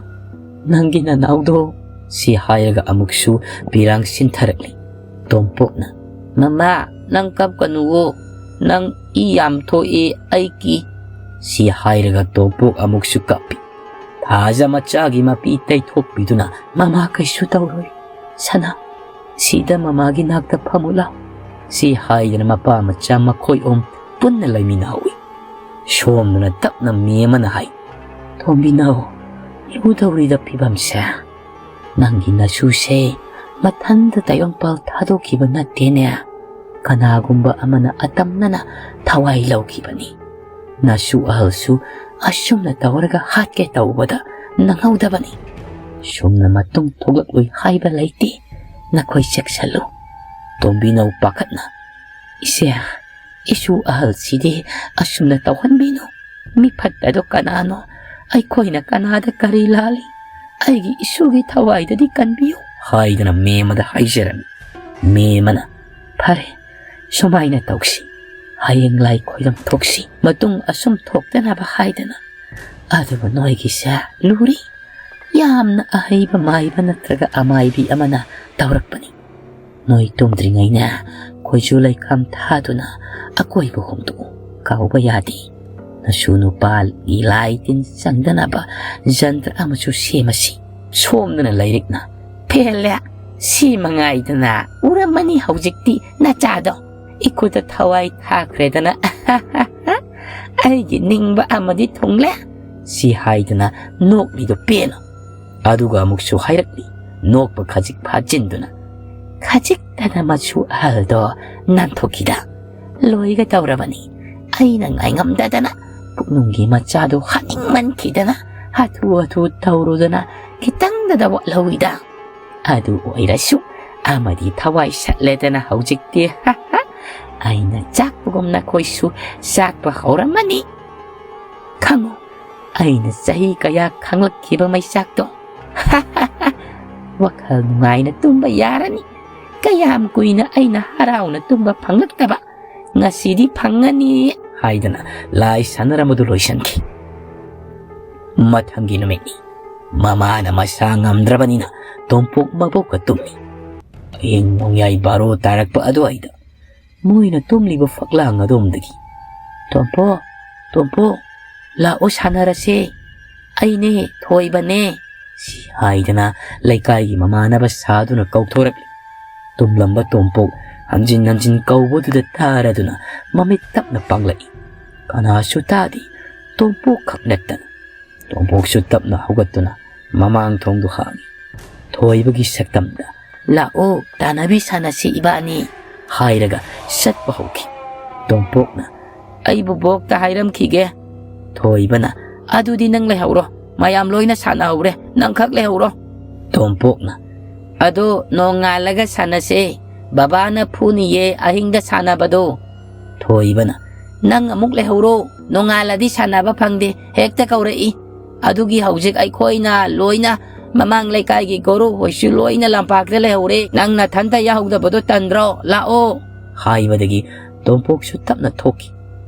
ꯅꯪꯒꯤ ꯅꯅꯥꯎꯗꯣ?" ꯁꯤ ꯍꯥꯏꯔꯒ ꯑꯃꯨꯛꯁꯨ ꯄꯤꯔꯥꯡ ꯁꯤꯟꯊꯔꯛꯂꯤ꯫ ꯇꯣꯝꯄꯣꯛꯅ, "ꯃꯃꯥ, ꯅꯪ ꯀꯞꯀꯅꯨꯋꯣ꯫ ꯅꯪ ꯏ ꯌꯥꯝ ꯊꯣꯛꯑꯦ ꯑꯩꯒꯤ", ꯁꯤ ꯍꯥꯏꯔꯒ ꯇꯣꯝꯄꯣꯛ ꯑꯃꯨꯛꯁꯨ ꯀꯞꯄꯤ꯫ ꯊꯥꯖ ꯃꯆꯥꯒꯤ ꯃꯄꯤ ꯇꯩꯊꯣꯛꯄꯤꯗꯨꯅ, "ꯃꯃꯥ ꯀꯩꯁꯨ ꯇꯧꯔꯣꯏ꯫ ꯁꯅꯥ, ꯁꯤꯗ ꯃꯃꯥꯒꯤ ꯅꯥꯛꯇ ꯐꯝꯃꯨ ꯂꯥꯎ", ꯁꯤ ꯍꯥꯏꯗꯅ ꯃꯄꯥ ꯃꯆꯥ ꯃꯈꯣꯏ ꯑꯍꯨꯝ ꯄꯨꯟꯅ ꯂꯩꯃꯤꯟꯅꯍꯧꯏ꯫ ꯁꯣꯝꯗꯅ ꯇꯞꯅ ꯃꯦꯝꯃꯅ ꯍꯥꯏ, "ꯇꯣꯝꯕꯤꯅꯧ, ꯏꯎꯗꯧꯔꯤꯗ ꯐꯤꯕꯝꯁꯦ꯫ ꯅꯪꯒꯤ ꯅꯁꯨꯁꯦ ꯃꯊꯟꯇ ꯇꯥꯏꯕꯪꯄꯥꯜ ꯊꯥꯗꯣꯛꯈꯤꯕ ꯅꯠꯇꯦꯅꯦ꯫ ꯀꯅꯥꯒꯨꯝꯕ ꯑꯃꯅ ꯑꯇꯝꯅꯅ ꯊꯋꯥꯏ ꯂꯧꯈꯤꯕꯅꯤ꯫ ꯅꯁꯨ ꯑꯍꯜꯁꯨ ꯑꯁꯨꯝꯅ ꯇꯧꯔꯒ ꯍꯥꯠꯀꯦ ꯇꯧꯕꯗ ꯅꯪꯍꯧꯗꯕꯅꯤ꯫ ꯁꯨꯝꯅ ꯃꯇꯨꯡ ꯊꯣꯛꯂꯛꯂꯣꯏ ꯍꯥꯏꯕ ꯂꯩꯇꯦ꯫ ꯅꯈꯣꯏ ꯆꯦꯛꯁꯜꯂꯨ꯫" ꯇꯣꯝꯕꯤꯅꯧ ꯄꯥꯈꯠꯅ, "ꯏꯆꯦ, ꯏꯁꯨ ꯑꯍꯜꯁꯤꯗꯤ ꯑꯁꯨꯝꯅ ꯇꯧꯍꯟꯕꯤꯅꯨ꯫ ꯃꯤ ꯐꯠꯇꯗꯣ ꯀꯅꯥꯅꯣ? ꯑꯩꯈꯣꯏꯅ ꯀꯅꯥꯗ ꯀꯔꯤ ꯂꯥꯜꯂꯤ? ꯑꯩꯒꯤ ꯏꯁꯨꯒꯤ ꯊꯋꯥꯏꯗꯗꯤ ꯀꯟꯕꯤꯌꯨ", ꯍꯥꯏꯗꯅ ꯃꯦꯝꯃꯗ ꯍꯥꯏꯖꯔꯝꯃꯤ꯫ ꯃꯦꯝꯃꯅ, "ꯐꯔꯦ, ꯁꯨꯃꯥꯏꯅ ꯇꯧꯁꯤ꯫ ꯍꯌꯦꯡ ꯂꯥꯏ ꯈꯣꯏꯔꯝ ꯊꯣꯛꯁꯤ꯫ ꯃꯇꯨꯡ ꯑꯁꯨꯝ ꯊꯣꯛꯇꯅꯕ ꯍꯥꯏꯗꯅ꯫ ꯑꯗꯨꯕꯨ ꯅꯣꯏꯒꯤꯁꯦ ꯂꯨꯔꯤ꯫ ꯌꯥꯝꯅ ꯑꯍꯩꯕ ꯃꯥꯏꯕ ꯅꯠꯇ꯭ꯔꯒ ꯑꯃꯥꯏꯕꯤ ꯑꯃꯅ ꯇꯧꯔꯛꯄꯅꯤ꯫ ꯅꯣꯏ ꯇꯨꯝꯗ꯭ꯔꯤꯉꯩꯅ ꯈꯣꯏꯖꯨ ꯂꯩꯈꯥꯝ ꯊꯥꯗꯨꯅ ꯑꯀꯣꯏꯕ ꯍꯨꯝꯗꯣꯛꯎ꯫ ꯀꯥꯎꯕ ꯌꯥꯗꯦ꯫ ꯅꯁꯨ ꯅꯨꯄꯥꯒꯤ ꯂꯥꯏ ꯇꯤꯟ ꯆꯪꯗꯅꯕ ꯖꯟꯇ꯭ꯔ ꯑꯃꯁꯨ ꯁꯦꯝꯃꯁꯤ꯫" ꯁꯣꯝꯗꯅ ꯂꯥꯏꯔꯤꯛꯅ, "ꯄꯦꯜꯂꯦ, ꯁꯤ ꯃꯉꯥꯏꯗꯅ ꯎꯔꯝꯃꯅꯤ ꯍꯧꯖꯤꯛꯇꯤ ꯅꯆꯥꯗꯣ꯫ ꯏꯈꯨꯠꯇ ꯊꯋꯥꯏ ꯊꯥꯈ꯭ꯔꯦꯗꯅ꯫ ꯑꯩꯒꯤ ꯅꯤꯡꯕ ꯑꯃꯗꯤ ꯊꯨꯡꯂꯦ꯫" ꯁꯤ ꯍꯥꯏꯗꯅ ꯅꯣꯛꯂꯤꯗꯨ ꯄꯦꯟꯅ꯫ ꯑꯗꯨꯒ ꯑꯃꯨꯛꯁꯨ ꯍꯥꯏꯔꯛꯂꯤ, ꯅꯣꯛꯄ ꯈꯖꯤꯛ ꯐꯥꯖꯤꯟꯗꯨꯅ, ꯈꯖꯤꯛꯇꯗ ꯃꯁꯨ ꯑꯍꯜꯗꯣ ꯅꯥꯟꯊꯣꯛꯈꯤꯗ꯫ ꯂꯣꯏꯒꯗꯧꯔꯕꯅꯤ꯫ ꯑꯩꯅ ꯉꯥꯏꯉꯝꯗꯗꯅ ꯄꯨꯛꯅꯨꯡꯒꯤ ꯃꯆꯥꯗꯨ ꯍꯥꯠꯅꯤꯡꯃꯟꯈꯤꯗꯅ ꯍꯥꯊꯨ ꯍꯥꯊꯨ ꯇꯧꯔꯨꯗꯅ ꯈꯤꯇꯪꯗꯗ ꯋꯥꯠꯍꯧꯏꯗ꯫ ꯑꯗꯨ ꯑꯣꯏꯔꯁꯨ ꯑꯃꯗꯤ ꯊꯋꯥꯏ ꯁꯠꯂꯦꯗꯅ ꯍꯧꯖꯤꯛꯇꯤ꯫ ꯑꯩꯅ ꯆꯥꯛꯄꯒꯨꯝ ꯅꯈꯣꯏꯁꯨ ꯆꯥꯛꯄ ꯍꯧꯔꯝꯃꯅꯤ꯫ ꯈꯪꯉꯨ, ꯑꯩꯅ ꯆꯍꯤ ꯀꯌꯥ ꯈꯪꯂꯛꯈꯤꯕ ꯃꯩꯆꯥꯛꯇꯣ꯫ ꯋꯥꯈꯜ ꯅꯨꯡꯉꯥꯏꯅ ꯇꯨꯝꯕ ꯌꯥꯔꯅꯤ꯫ ꯀꯌꯥꯝ ꯀꯨꯏꯅ ꯑꯩꯅ ꯍꯔꯥꯎꯅ ꯇꯨꯝꯕ ꯐꯪꯂꯛꯇꯕ, ꯉꯁꯤꯗꯤ ꯐꯪꯉꯅꯤ ꯍꯥꯏꯗꯅ ꯂꯥꯏ ꯁꯥꯟꯅꯔꯝꯕꯗꯨ ꯂꯣꯏꯁꯤꯟꯈꯤ꯫ ꯃꯊꯪꯒꯤ ꯅꯨꯃꯤꯠꯅꯤ꯫ ꯃꯃꯥꯅ ꯃꯁꯥ ꯉꯝꯗ꯭ꯔꯕꯅꯤꯅ ꯇꯣꯝꯄꯣꯛ ꯃꯕꯣꯛꯀ ꯇꯨꯝꯃꯤ꯫ ꯑꯍꯤꯡ ꯅꯣꯡꯌꯥꯏ ꯕꯥꯔꯣ ꯇꯥꯔꯛꯄ ꯑꯗꯨꯋꯥꯏꯗ ꯃꯣꯏꯅ ꯇꯨꯝꯂꯤꯕ ꯐꯛꯂꯥꯡ ꯑꯗꯣꯝꯗꯒꯤ, "ꯇꯣꯝꯄꯣꯛ, ꯇꯣꯝꯄꯣꯛ, ꯂꯥꯛꯑꯣ ꯁꯥꯟꯅꯔꯁꯦ꯫ ꯑꯩꯅꯦ, ꯊꯣꯏꯕꯅꯦ," ꯁꯤ ꯍꯥꯏꯗꯅ ꯂꯩꯀꯥꯏꯒꯤ ꯃꯃꯥꯟꯅꯕ ꯁꯥꯗꯨꯅ ꯀꯧꯊꯣꯔꯛꯂꯤ꯫ ꯇꯨꯝꯂꯝꯕ ꯇꯣꯝꯄꯣꯛ ꯍꯟꯖꯤꯟ ꯍꯟꯖꯤꯟ ꯀꯧꯕꯗꯨꯗ ꯇꯥꯔꯗꯨꯅ ꯃꯃꯤꯠ ꯇꯞꯅ ꯄꯥꯡꯂꯛꯏ꯫ ꯀꯅꯥꯁꯨ ꯇꯥꯗꯦ, ꯇꯣꯝꯄꯣꯛ ꯈꯛ ꯅꯠꯇꯅ꯫ ꯇꯣꯝꯄꯣꯛꯁꯨ ꯇꯞꯅ ꯍꯧꯒꯠꯇꯨꯅ ꯃꯃꯥꯡ ꯊꯣꯡꯗꯨ ꯍꯥꯡꯏ꯫ ꯊꯣꯏꯕꯒꯤ ꯁꯛꯇꯝꯗ, "ꯂꯥꯛꯑꯣ, ꯇꯥꯟꯅꯕꯤ ꯁꯥꯟꯅꯁꯤ ꯏꯕꯥꯅꯤ," ꯍꯥꯏꯔꯒ ꯆꯠꯄ ꯍꯧꯈꯤ꯫ ꯇꯣꯝꯄꯣꯛꯅ, "ꯑꯩꯕꯨ ꯕꯣꯛꯇ ꯍꯥꯏꯔꯝꯈꯤꯒꯦ꯫" ꯊꯣꯏꯕꯅ, "ꯑꯗꯨꯗꯤ ꯅꯪ ꯂꯩꯍꯧꯔꯣ, ꯃꯌꯥꯝ ꯂꯣꯏꯅ ꯁꯥꯟꯅꯍꯧꯔꯦ, ꯅꯪꯈꯛ ꯂꯩꯍꯧꯔꯣ꯫" ꯇꯣꯝꯄꯣꯛꯅ, "ꯑꯗꯣ ꯅꯣꯡꯉꯥꯜꯂꯒ ꯁꯥꯟꯅꯁꯦ, ꯕꯕꯥꯅ ꯐꯨꯅꯤꯌꯦ ꯑꯍꯤꯡꯗ ꯁꯥꯟꯅꯕꯗꯣ꯫" ꯊꯣꯏꯕꯅ, "ꯅꯪ ꯑꯃꯨꯛ ꯂꯩꯍꯧꯔꯣ, ꯅꯣꯡꯉꯥꯜꯂꯗꯤ ꯁꯥꯟꯅꯕ ꯐꯪꯗꯦ, ꯍꯦꯛꯇ ꯀꯧꯔꯛꯏ꯫ ꯑꯗꯨꯒꯤ ꯍꯧꯖꯤꯛ ꯑꯩꯈꯣꯏꯅ ꯂꯣꯏꯅ ꯃꯃꯥꯡ ꯂꯩꯀꯥꯏꯒꯤ ꯒꯣꯔꯨ ꯍꯣꯏꯁꯨ ꯂꯣꯏꯅ ꯂꯝꯄꯥꯛꯇ ꯂꯩꯍꯧꯔꯦ, ꯅꯪ ꯅꯊꯟꯇ ꯌꯥꯍꯧꯗꯕꯗꯣ ꯇꯟꯗ꯭ꯔꯣ? ꯂꯥꯛꯑꯣ," ꯍꯥꯏꯕꯗꯒꯤ ꯇꯣꯝꯄꯣꯛꯁꯨ ꯇꯞꯅ ꯊꯣꯛꯈꯤ꯫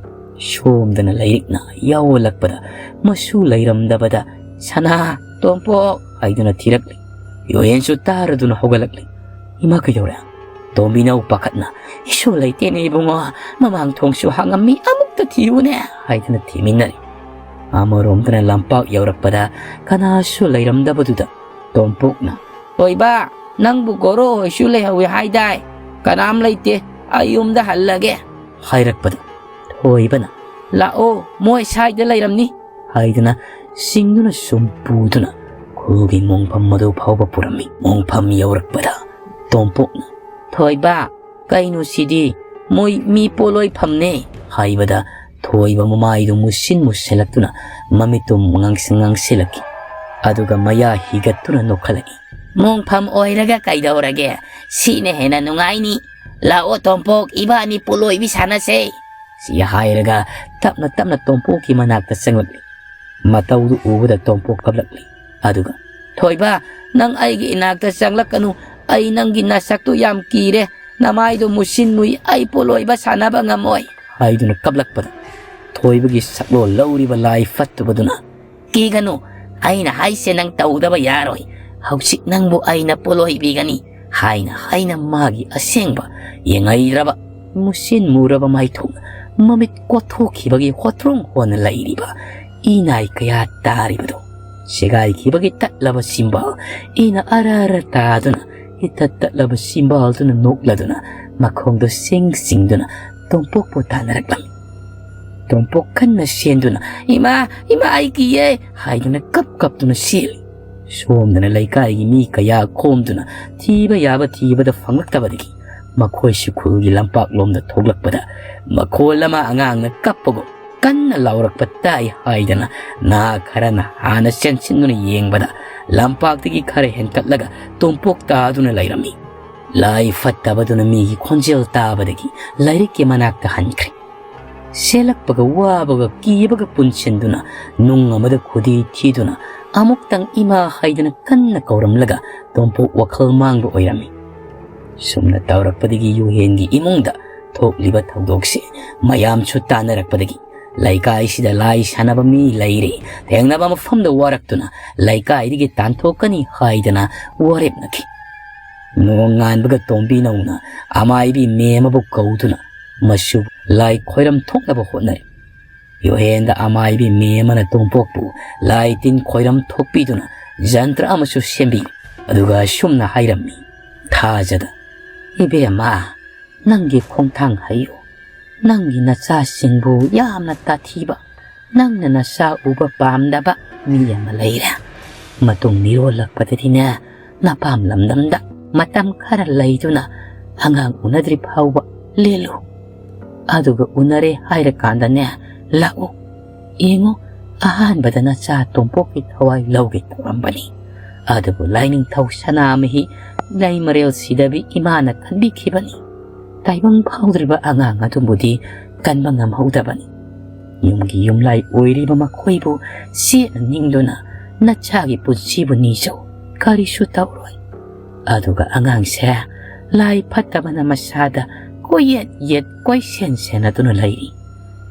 ꯁꯣꯝꯗꯅ ꯂꯥꯏꯔꯤꯛꯅ ꯌꯥꯎꯋꯂꯛꯄꯗ ꯃꯁꯨ ꯂꯩꯔꯝꯗꯕꯗ, "ꯁꯅꯥ, ꯇꯣꯝꯄꯣꯛ" ꯍꯥꯏꯗꯨꯅ ꯊꯤꯔꯛꯂꯤ꯫ ꯌꯣꯌꯦꯟꯁꯨ ꯇꯥꯔꯗꯨꯅ ꯍꯧꯒꯠꯂꯛꯂꯤ꯫ "ꯏꯃꯥ, ꯀꯩꯗꯧꯔꯦ?" ꯇꯣꯝꯕꯤꯅꯧ ꯄꯥꯈꯠꯅ, "ꯏꯁꯨ ꯂꯩꯇꯦꯅꯦ ꯏꯕꯨꯡꯉꯣ, ꯃꯃꯥꯡ ꯊꯣꯡꯁꯨ ꯍꯥꯡꯉꯝꯃꯤ, ꯑꯃꯨꯛꯇ ꯊꯤꯌꯨꯅꯦ" ꯍꯥꯏꯗꯨꯅ ꯊꯤꯃꯤꯟꯅꯔꯤ꯫ ꯑꯃꯔꯣꯝꯗꯅ ꯂꯝꯄꯥꯛ ꯌꯧꯔꯛꯄꯗ ꯀꯅꯥꯁꯨ ꯂꯩꯔꯝꯗꯕꯗꯨꯗ ꯇꯣꯝꯄꯣꯛꯅ, "ꯊꯣꯏꯕ, ꯅꯪꯕꯨ ꯒꯣꯔꯣ ꯍꯣꯏꯁꯨ ꯂꯩꯍꯧꯋꯤ ꯍꯥꯏꯗꯥꯏ? ꯀꯅꯥꯝ ꯂꯩꯇꯦ, ꯑꯩ ꯌꯨꯝꯗ ꯍꯜꯂꯒꯦ" ꯍꯥꯏꯔꯛꯄꯗ ꯊꯣꯏꯕꯅ, "ꯂꯥꯛꯑꯣ, ꯃꯣꯏ ꯁꯥꯏꯗ ꯂꯩꯔꯝꯅꯤ" ꯍꯥꯏꯗꯨꯅ ꯆꯤꯡꯗꯨꯅ ꯁꯨꯝ ꯄꯨꯗꯨꯅ ꯈꯨꯜꯒꯤ ꯃꯣꯡꯐꯝ ꯑꯗꯨ ꯐꯥꯎꯕ ꯄꯨꯔꯝꯃꯤ꯫ ꯃꯣꯡꯐꯝ ꯌꯧꯔꯛꯄꯗ ꯇꯣꯝꯄꯣꯛꯅ, "ꯊꯣꯏꯕ, ꯀꯩꯅꯣ ꯁꯤꯗꯤ? ꯃꯣꯏ ꯃꯤ ꯄꯣꯠꯂꯣꯏ ꯐꯝꯅꯦ" ꯍꯥꯏꯕꯗ, ꯊꯣꯏꯕ ꯃꯃꯥꯏꯗꯨ ꯃꯨꯁꯤꯟ ꯃꯨꯁꯤꯜꯂꯛꯇꯨꯅ ꯃꯃꯤꯠꯇꯨ ꯉꯥꯡꯁ-, ꯉꯥꯡꯁꯤꯜꯂꯛꯈꯤ꯫ ꯑꯗꯨꯒ ꯃꯌꯥ ꯍꯤꯒꯠꯇꯨꯅ ꯅꯣꯛꯈꯠꯂꯛꯏ꯫ "ꯃꯣꯡꯐꯝ ꯑꯣꯏꯔꯒ ꯀꯩꯗꯧꯔꯒꯦ? ꯁꯤꯅ ꯍꯦꯟꯅ ꯅꯨꯡꯉꯥꯏꯅꯤ꯫ ꯂꯥꯛꯑꯣ ꯇꯣꯝꯄꯣꯛ, ꯏꯕꯥꯅꯤ ꯄꯣꯠꯂꯣꯏꯕꯤ ꯁꯥꯟꯅꯁꯦ"꯫ ꯁꯤ ꯍꯥꯏꯔꯒ ꯇꯞꯅ ꯇꯞꯅ ꯇꯣꯝꯄꯣꯛꯀꯤ ꯃꯅꯥꯛꯇ ꯆꯪꯂꯛꯂꯤ꯫ ꯃꯇꯧꯗꯨ ꯎꯕꯗ ꯇꯣꯝꯄꯣꯛ ꯀꯞꯂꯛꯂꯤ꯫ ꯑꯗꯨꯒ, "ꯊꯣꯏꯕ, ꯅꯪ ꯑꯩꯒꯤ ꯏꯅꯥꯛꯇ ꯆꯪꯂꯛꯀꯅꯨ꯫ ꯑꯩ ꯅꯪꯒꯤ ꯅꯁꯛꯇꯨ ꯌꯥꯝ ꯀꯤꯔꯦ꯫ ꯅꯃꯥꯏꯗꯨ ꯃꯨꯁꯤꯟ ꯃꯨꯏ, ꯑꯩ ꯄꯣꯠꯂꯣꯏꯕ ꯁꯥꯟꯅꯕ ꯉꯝꯃꯣꯏ" ꯍꯥꯏꯗꯨꯅ ꯀꯞꯂꯛꯄꯗ, ꯊꯣꯏꯕꯒꯤ ꯁꯛꯂꯣꯟ ꯂꯧꯔꯤꯕ ꯂꯥꯏ ꯐꯠꯇꯕꯗꯨꯅ, "ꯀꯤꯒꯅꯨ, ꯑꯩꯅ ꯍꯥꯏꯁꯦ ꯅꯪ ꯇꯧꯗꯕ ꯌꯥꯔꯣꯏ꯫ ꯍꯧꯖꯤꯛ ꯅꯪꯕꯨ ꯑꯩꯅ ꯄꯣꯠꯂꯣꯏꯕꯤꯒꯅꯤ" ꯍꯥꯏꯅ ꯍꯥꯏꯅ ꯃꯥꯒꯤ ꯑꯁꯦꯡꯕ ꯌꯦꯡꯉꯩꯗ꯭ꯔꯕ, ꯃꯨꯁꯤꯟ ꯃꯨꯔꯕ ꯃꯥꯏꯊꯣꯡꯅ ꯃꯃꯤꯠ ꯀꯣꯊꯣꯛꯈꯤꯕꯒꯤ ꯍꯣꯇ꯭ꯔꯣꯡ ꯍꯣꯟꯅ ꯂꯩꯔꯤꯕ ꯏꯅꯥꯏ ꯀꯌꯥ ꯇꯥꯔꯤꯕꯗꯨ, ꯁꯦꯒꯥꯏꯈꯤꯕꯒꯤ ꯇꯠꯂꯕ ꯆꯤꯝꯕꯥꯜ ꯏꯅ ꯑꯔ ꯑꯔ ꯇꯥꯗꯨꯅ, ꯏꯇꯠ ꯇꯠꯂꯕ ꯆꯤꯝꯕꯥꯜꯗꯨꯅ ꯅꯣꯛꯂꯗꯨꯅ, ꯃꯈꯣꯡꯗꯣ ꯁꯤꯡ ꯁꯤꯡꯗꯨꯅ ꯇꯣꯝꯄꯣꯛꯄꯨ ꯇꯥꯟꯅꯔꯛꯂꯝꯃꯤ꯫ ꯇꯣꯝꯄꯣꯛ ꯀꯟꯅ ꯆꯦꯟꯗꯨꯅ, "ꯏꯃꯥ, ꯏꯃꯥ, ꯑꯩ ꯀꯤꯌꯦ" ꯍꯥꯏꯗꯨꯅ ꯀꯞ ꯀꯞꯇꯨꯅ ꯆꯦꯜꯂꯤ꯫ ꯁꯣꯝꯗꯅ ꯂꯩꯀꯥꯏꯒꯤ ꯃꯤ ꯀꯌꯥ ꯈꯣꯝꯗꯨꯅ ꯊꯤꯕ ꯌꯥꯕ ꯊꯤꯕꯗ ꯐꯪꯂꯛꯇꯕꯗꯒꯤ, ꯃꯈꯣꯏꯁꯨ ꯈꯨꯜꯒꯤ ꯂꯝꯄꯥꯛꯂꯣꯝꯗ ꯊꯣꯛꯂꯛꯄꯗ, ꯃꯈꯣꯜ ꯑꯃ ꯑꯉꯥꯡꯅ ꯀꯞꯄꯒꯨꯝ ꯀꯟꯅ ꯂꯥꯎꯔꯛꯄ ꯇꯥꯏ ꯍꯥꯏꯗꯅ ꯅꯍꯥ ꯈꯔꯅ ꯍꯥꯟꯅ ꯆꯦꯟꯁꯤꯟꯗꯨꯅ ꯌꯦꯡꯕꯗ, ꯂꯝꯄꯥꯛꯇꯒꯤ ꯈꯔ ꯍꯦꯟꯀꯠꯂꯒ ꯇꯣꯝꯄꯣꯛ ꯇꯥꯗꯨꯅ ꯂꯩꯔꯝꯃꯤ꯫ ꯂꯥꯏ ꯐꯠꯇꯕꯗꯨꯅ ꯃꯤꯒꯤ ꯈꯣꯟꯖꯦꯜ ꯇꯥꯕꯗꯒꯤ ꯂꯥꯏꯔꯤꯛꯀꯤ ꯃꯅꯥꯛꯇ ꯍꯟꯈ꯭ꯔꯦ꯫ ꯆꯦꯜꯂꯛꯄꯒ ꯋꯥꯕꯒ ꯀꯤꯕꯒ ꯄꯨꯟꯁꯤꯟꯗꯨꯅ, ꯅꯨꯡ ꯑꯃꯗ ꯈꯨꯗꯤ ꯊꯤꯗꯨꯅ, ꯑꯃꯨꯛꯇꯪ ꯏꯃꯥ ꯍꯥꯏꯗꯨꯅ ꯀꯟꯅ ꯀꯧꯔꯝꯂꯒ ꯇꯣꯝꯄꯣꯛ ꯋꯥꯈꯜ ꯃꯥꯡꯕ ꯑꯣꯏꯔꯝꯃꯤ꯫ ꯁꯨꯝꯅ ꯇꯧꯔꯛꯄꯗꯒꯤ ꯌꯨꯍꯦꯟꯒꯤ ꯏꯃꯨꯡꯗ ꯊꯣꯛꯂꯤꯕ ꯊꯧꯗꯣꯛꯁꯦ ꯃꯌꯥꯝꯁꯨ ꯇꯥꯟꯅꯔꯛꯄꯗꯒꯤ, ꯂꯩꯀꯥꯏꯁꯤꯗ ꯂꯥꯏ ꯁꯥꯟꯅꯕ ꯃꯤ ꯂꯩꯔꯦ, ꯊꯦꯡꯅꯕ ꯃꯐꯝꯗ ꯋꯥꯔꯛꯇꯨꯅ ꯂꯩꯀꯥꯏꯗꯒꯤ ꯇꯥꯟꯊꯣꯛꯀꯅꯤ ꯍꯥꯏꯗꯅ ꯋꯥꯔꯦꯞꯅꯈꯤ꯫ ꯅꯣꯡꯉꯥꯟꯕꯒ ꯇꯣꯝꯕꯤꯅꯧꯅ ꯑꯃꯥꯏꯕꯤ ꯃꯦꯝ ꯑꯃꯕꯨ ꯀꯧꯗꯨꯅ ꯃꯁꯨ ꯂꯥꯏ ꯈꯣꯏꯔꯝ ꯊꯣꯛꯅꯕ ꯍꯣꯠꯅꯔꯤ꯫ ꯌꯨꯍꯦꯟꯗ ꯑꯃꯥꯏꯕꯤ ꯃꯦꯝ ꯑꯃꯅ ꯇꯣꯝꯄꯣꯛꯄꯨ ꯂꯥꯏ ꯇꯤꯟ ꯈꯣꯏꯔꯝ ꯊꯣꯛꯄꯤꯗꯨꯅ ꯖꯟꯇ꯭ꯔ ꯑꯃꯁꯨ ꯁꯦꯝꯕꯤ꯫ ꯑꯗꯨꯒ ꯑꯁꯨꯝꯅ ꯍꯥꯏꯔꯝꯃꯤ, "ꯊꯥꯖꯗ, ꯏꯕꯦꯝꯃ, ꯅꯪꯒꯤ ꯈꯣꯡꯊꯥꯡ ꯍꯩꯌꯨ꯫ ꯅꯪꯒꯤ ꯅꯆꯥꯁꯤꯡꯕꯨ ꯌꯥꯝꯅ ꯇꯥꯊꯤꯕ, ꯅꯪꯅ ꯅꯆꯥ ꯎꯕ ꯄꯥꯝꯗꯕ ꯃꯤ ꯑꯃ ꯂꯩꯔꯦ꯫ ꯃꯇꯨꯡ ꯃꯤꯔꯣꯜꯂꯛꯄꯗꯗꯤꯅꯦ, ꯅꯄꯥꯝ ꯂꯝꯗꯝꯗ ꯃꯇꯝ ꯈꯔ ꯂꯩꯗꯨꯅ ꯑꯉꯥꯡ ꯎꯅꯗ꯭ꯔꯤ ꯐꯥꯎꯕ ꯂꯦꯜꯂꯨ꯫ ꯑꯗꯨꯒ ꯎꯅꯔꯦ ꯍꯥꯏꯔꯀꯥꯟꯗꯅꯦ, ꯂꯥꯛꯎ꯫ ꯌꯦꯡꯉꯨ, ꯑꯍꯥꯟꯕꯗ ꯅꯆꯥ ꯇꯣꯝꯄꯣꯛꯀꯤ ꯊꯋꯥꯏ ꯂꯧꯒꯦ ꯇꯧꯔꯝꯕꯅꯤ꯫ ꯑꯗꯨꯕꯨ ꯂꯥꯏꯅꯤꯡꯊꯧ ꯁꯅꯥꯃꯍꯤ ꯂꯩꯃꯔꯦꯜ ꯁꯤꯗꯕꯤ ꯏꯃꯥꯅ ꯈꯟꯕꯤꯈꯤꯕꯅꯤ꯫ ꯇꯥꯏꯕꯪ ꯐꯥꯎꯗ꯭ꯔꯤꯕ ꯑꯉꯥꯡ ꯑꯗꯨꯕꯨꯗꯤ ꯀꯟꯕ ꯉꯝꯍꯧꯗꯕꯅꯤ꯫ ꯌꯨꯝꯒꯤ ꯌꯨꯝꯂꯥꯏ ꯑꯣꯏꯔꯤꯕ ꯃꯈꯣꯏꯕꯨ ꯆꯦꯠꯅ ꯅꯤꯡꯗꯨꯅ ꯅꯆꯥꯒꯤ ꯄꯨꯟꯁꯤꯕꯨ ꯅꯤꯖꯧ, ꯀꯔꯤꯁꯨ ꯇꯧꯔꯣꯏ꯫ ꯑꯗꯨꯒ ꯑꯉꯥꯡꯁꯦ ꯂꯥꯏ ꯐꯠꯇꯕꯅ ꯃꯁꯥꯗ ꯀꯣꯏꯌꯦꯠ ꯌꯦꯠ ꯀꯣꯏꯁꯦꯟ ꯁꯦꯟꯅꯗꯨꯅ ꯂꯩꯔꯤ꯫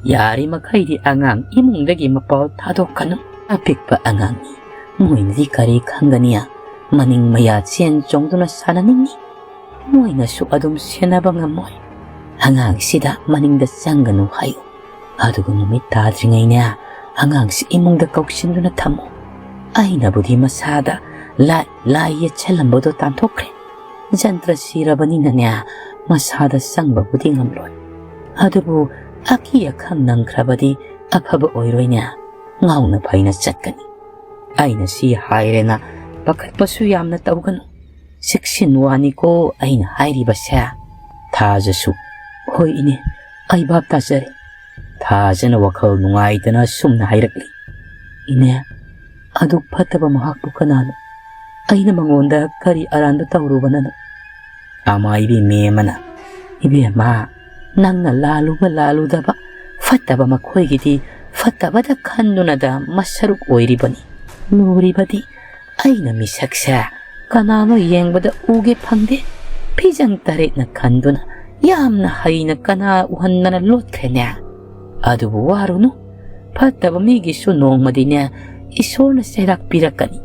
ꯌꯥꯔꯤꯃꯈꯩꯗꯤ ꯑꯉꯥꯡ ꯏꯃꯨꯡꯗꯒꯤ ꯃꯄꯥꯜ ꯊꯥꯗꯣꯛꯀꯅꯨ꯫ ꯑꯄꯤꯛꯄ ꯑꯉꯥꯡꯅꯤ, ꯃꯣꯏꯅꯗꯤ ꯀꯔꯤ ꯈꯪꯒꯅꯤ? ꯃꯅꯤꯡ ꯃꯌꯥ ꯆꯦꯟ ꯆꯣꯡꯗꯨꯅ ꯁꯥꯟꯅꯅꯤꯡꯉꯤ꯫ ꯃꯣꯏꯅꯁꯨ ꯑꯗꯨꯝ ꯁꯦꯟꯅꯕ ꯉꯝꯃꯣꯏ꯫ ꯑꯉꯥꯡꯁꯤꯗ ꯃꯅꯤꯡꯗ ꯆꯪꯒꯅꯨ ꯍꯥꯏꯌꯨ꯫ ꯑꯗꯨꯒ ꯅꯨꯃꯤꯠ ꯇꯥꯗ꯭ꯔꯤꯉꯩꯅꯦ, ꯑꯉꯥꯡꯁꯤ ꯏꯃꯨꯡꯗ ꯀꯧꯁꯤꯟꯗꯨꯅ ꯊꯝꯃꯨ꯫ ꯑꯩꯅꯕꯨꯗꯤ ꯃꯁꯥꯗ ꯂꯥꯏ, ꯂꯥꯏ ꯌꯦꯠꯁꯜꯂꯝꯕꯗꯣ ꯇꯥꯟꯊꯣꯛꯈ꯭ꯔꯦ꯫ ꯖꯟꯇ꯭ꯔ ꯁꯤꯔꯕꯅꯤꯅꯅꯦ, ꯃꯁꯥꯗ ꯆꯪꯕꯕꯨꯗꯤ ꯉꯝꯂꯣꯏ꯫ ꯑꯗꯨꯕꯨ ꯑꯀꯤ ꯑꯈꯪ ꯅꯪꯈ꯭ꯔꯕꯗꯤ ꯑꯐꯕ ꯑꯣꯏꯔꯣꯏꯅꯦ, ꯉꯥꯎꯅ ꯐꯩꯅ ꯆꯠꯀꯅꯤ꯫ ꯑꯩꯅ ꯁꯤ ꯍꯥꯏꯔꯦꯅ ꯄꯥꯈꯠꯄꯁꯨ ꯌꯥꯝꯅ ꯇꯧꯒꯅꯨ꯫ ꯆꯦꯛꯁꯤꯟ ꯋꯥꯅꯤꯀꯣ ꯑꯩꯅ ꯍꯥꯏꯔꯤꯕꯁꯦ꯫ ꯊꯥꯖꯁꯨ, "ꯍꯣꯏ ꯏꯅꯦ, ꯑꯩ ꯚꯥꯞ ꯇꯥꯖꯔꯦ"꯫ ꯊꯥꯖꯅ ꯋꯥꯈꯜ ꯅꯨꯡꯉꯥꯏꯇꯅ ꯁꯨꯝꯅ ꯍꯥꯏꯔꯛꯂꯤ, "ꯏꯅꯦ, ꯑꯗꯨꯛ ꯐꯠꯇꯕ ꯃꯍꯥꯛꯄꯨ ꯀꯅꯥꯅꯣ? ꯑꯩꯅ ꯃꯉꯣꯟꯗ ꯀꯔꯤ ꯑꯔꯥꯟꯕ ꯇꯧꯔꯨꯕꯅꯅꯣ?" ꯑꯃꯥꯏꯕꯤ ꯃꯦꯝꯃꯅ, "ꯏꯕꯦꯝꯃ, ꯅꯪꯅ ꯂꯥꯜꯂꯨꯕ ꯂꯥꯜꯂꯨꯗꯕ, ꯐꯠꯇꯕ ꯃꯈꯣꯏꯒꯤꯗꯤ ꯐꯠꯇꯕꯗ ꯈꯟꯗꯨꯅꯗ ꯃꯁꯔꯨꯛ ꯑꯣꯏꯔꯤꯕꯅꯤ꯫ ꯂꯨꯔꯤꯕꯗꯤ ꯑꯩꯅ ꯃꯤꯁꯛꯁꯦ ꯀꯅꯥꯅꯣ ꯌꯦꯡꯕꯗ ꯎꯒꯦ ꯐꯪꯗꯦ꯫ ꯐꯤꯖꯪ ꯇꯔꯦꯠꯅ ꯈꯟꯗꯨꯅ ꯌꯥꯝꯅ ꯍꯩꯅ ꯀꯅꯥ ꯎꯍꯟꯗꯅ ꯂꯣꯠꯈ꯭ꯔꯦꯅꯦ꯫ ꯑꯗꯨꯕꯨ ꯋꯥꯔꯨꯅꯨ, ꯐꯠꯇꯕ ꯃꯤꯒꯤꯁꯨ ꯅꯣꯡꯃꯗꯤꯅꯦ ꯏꯁꯣꯔꯅ ꯆꯩꯔꯥꯛ ꯄꯤꯔꯛꯀꯅꯤ꯫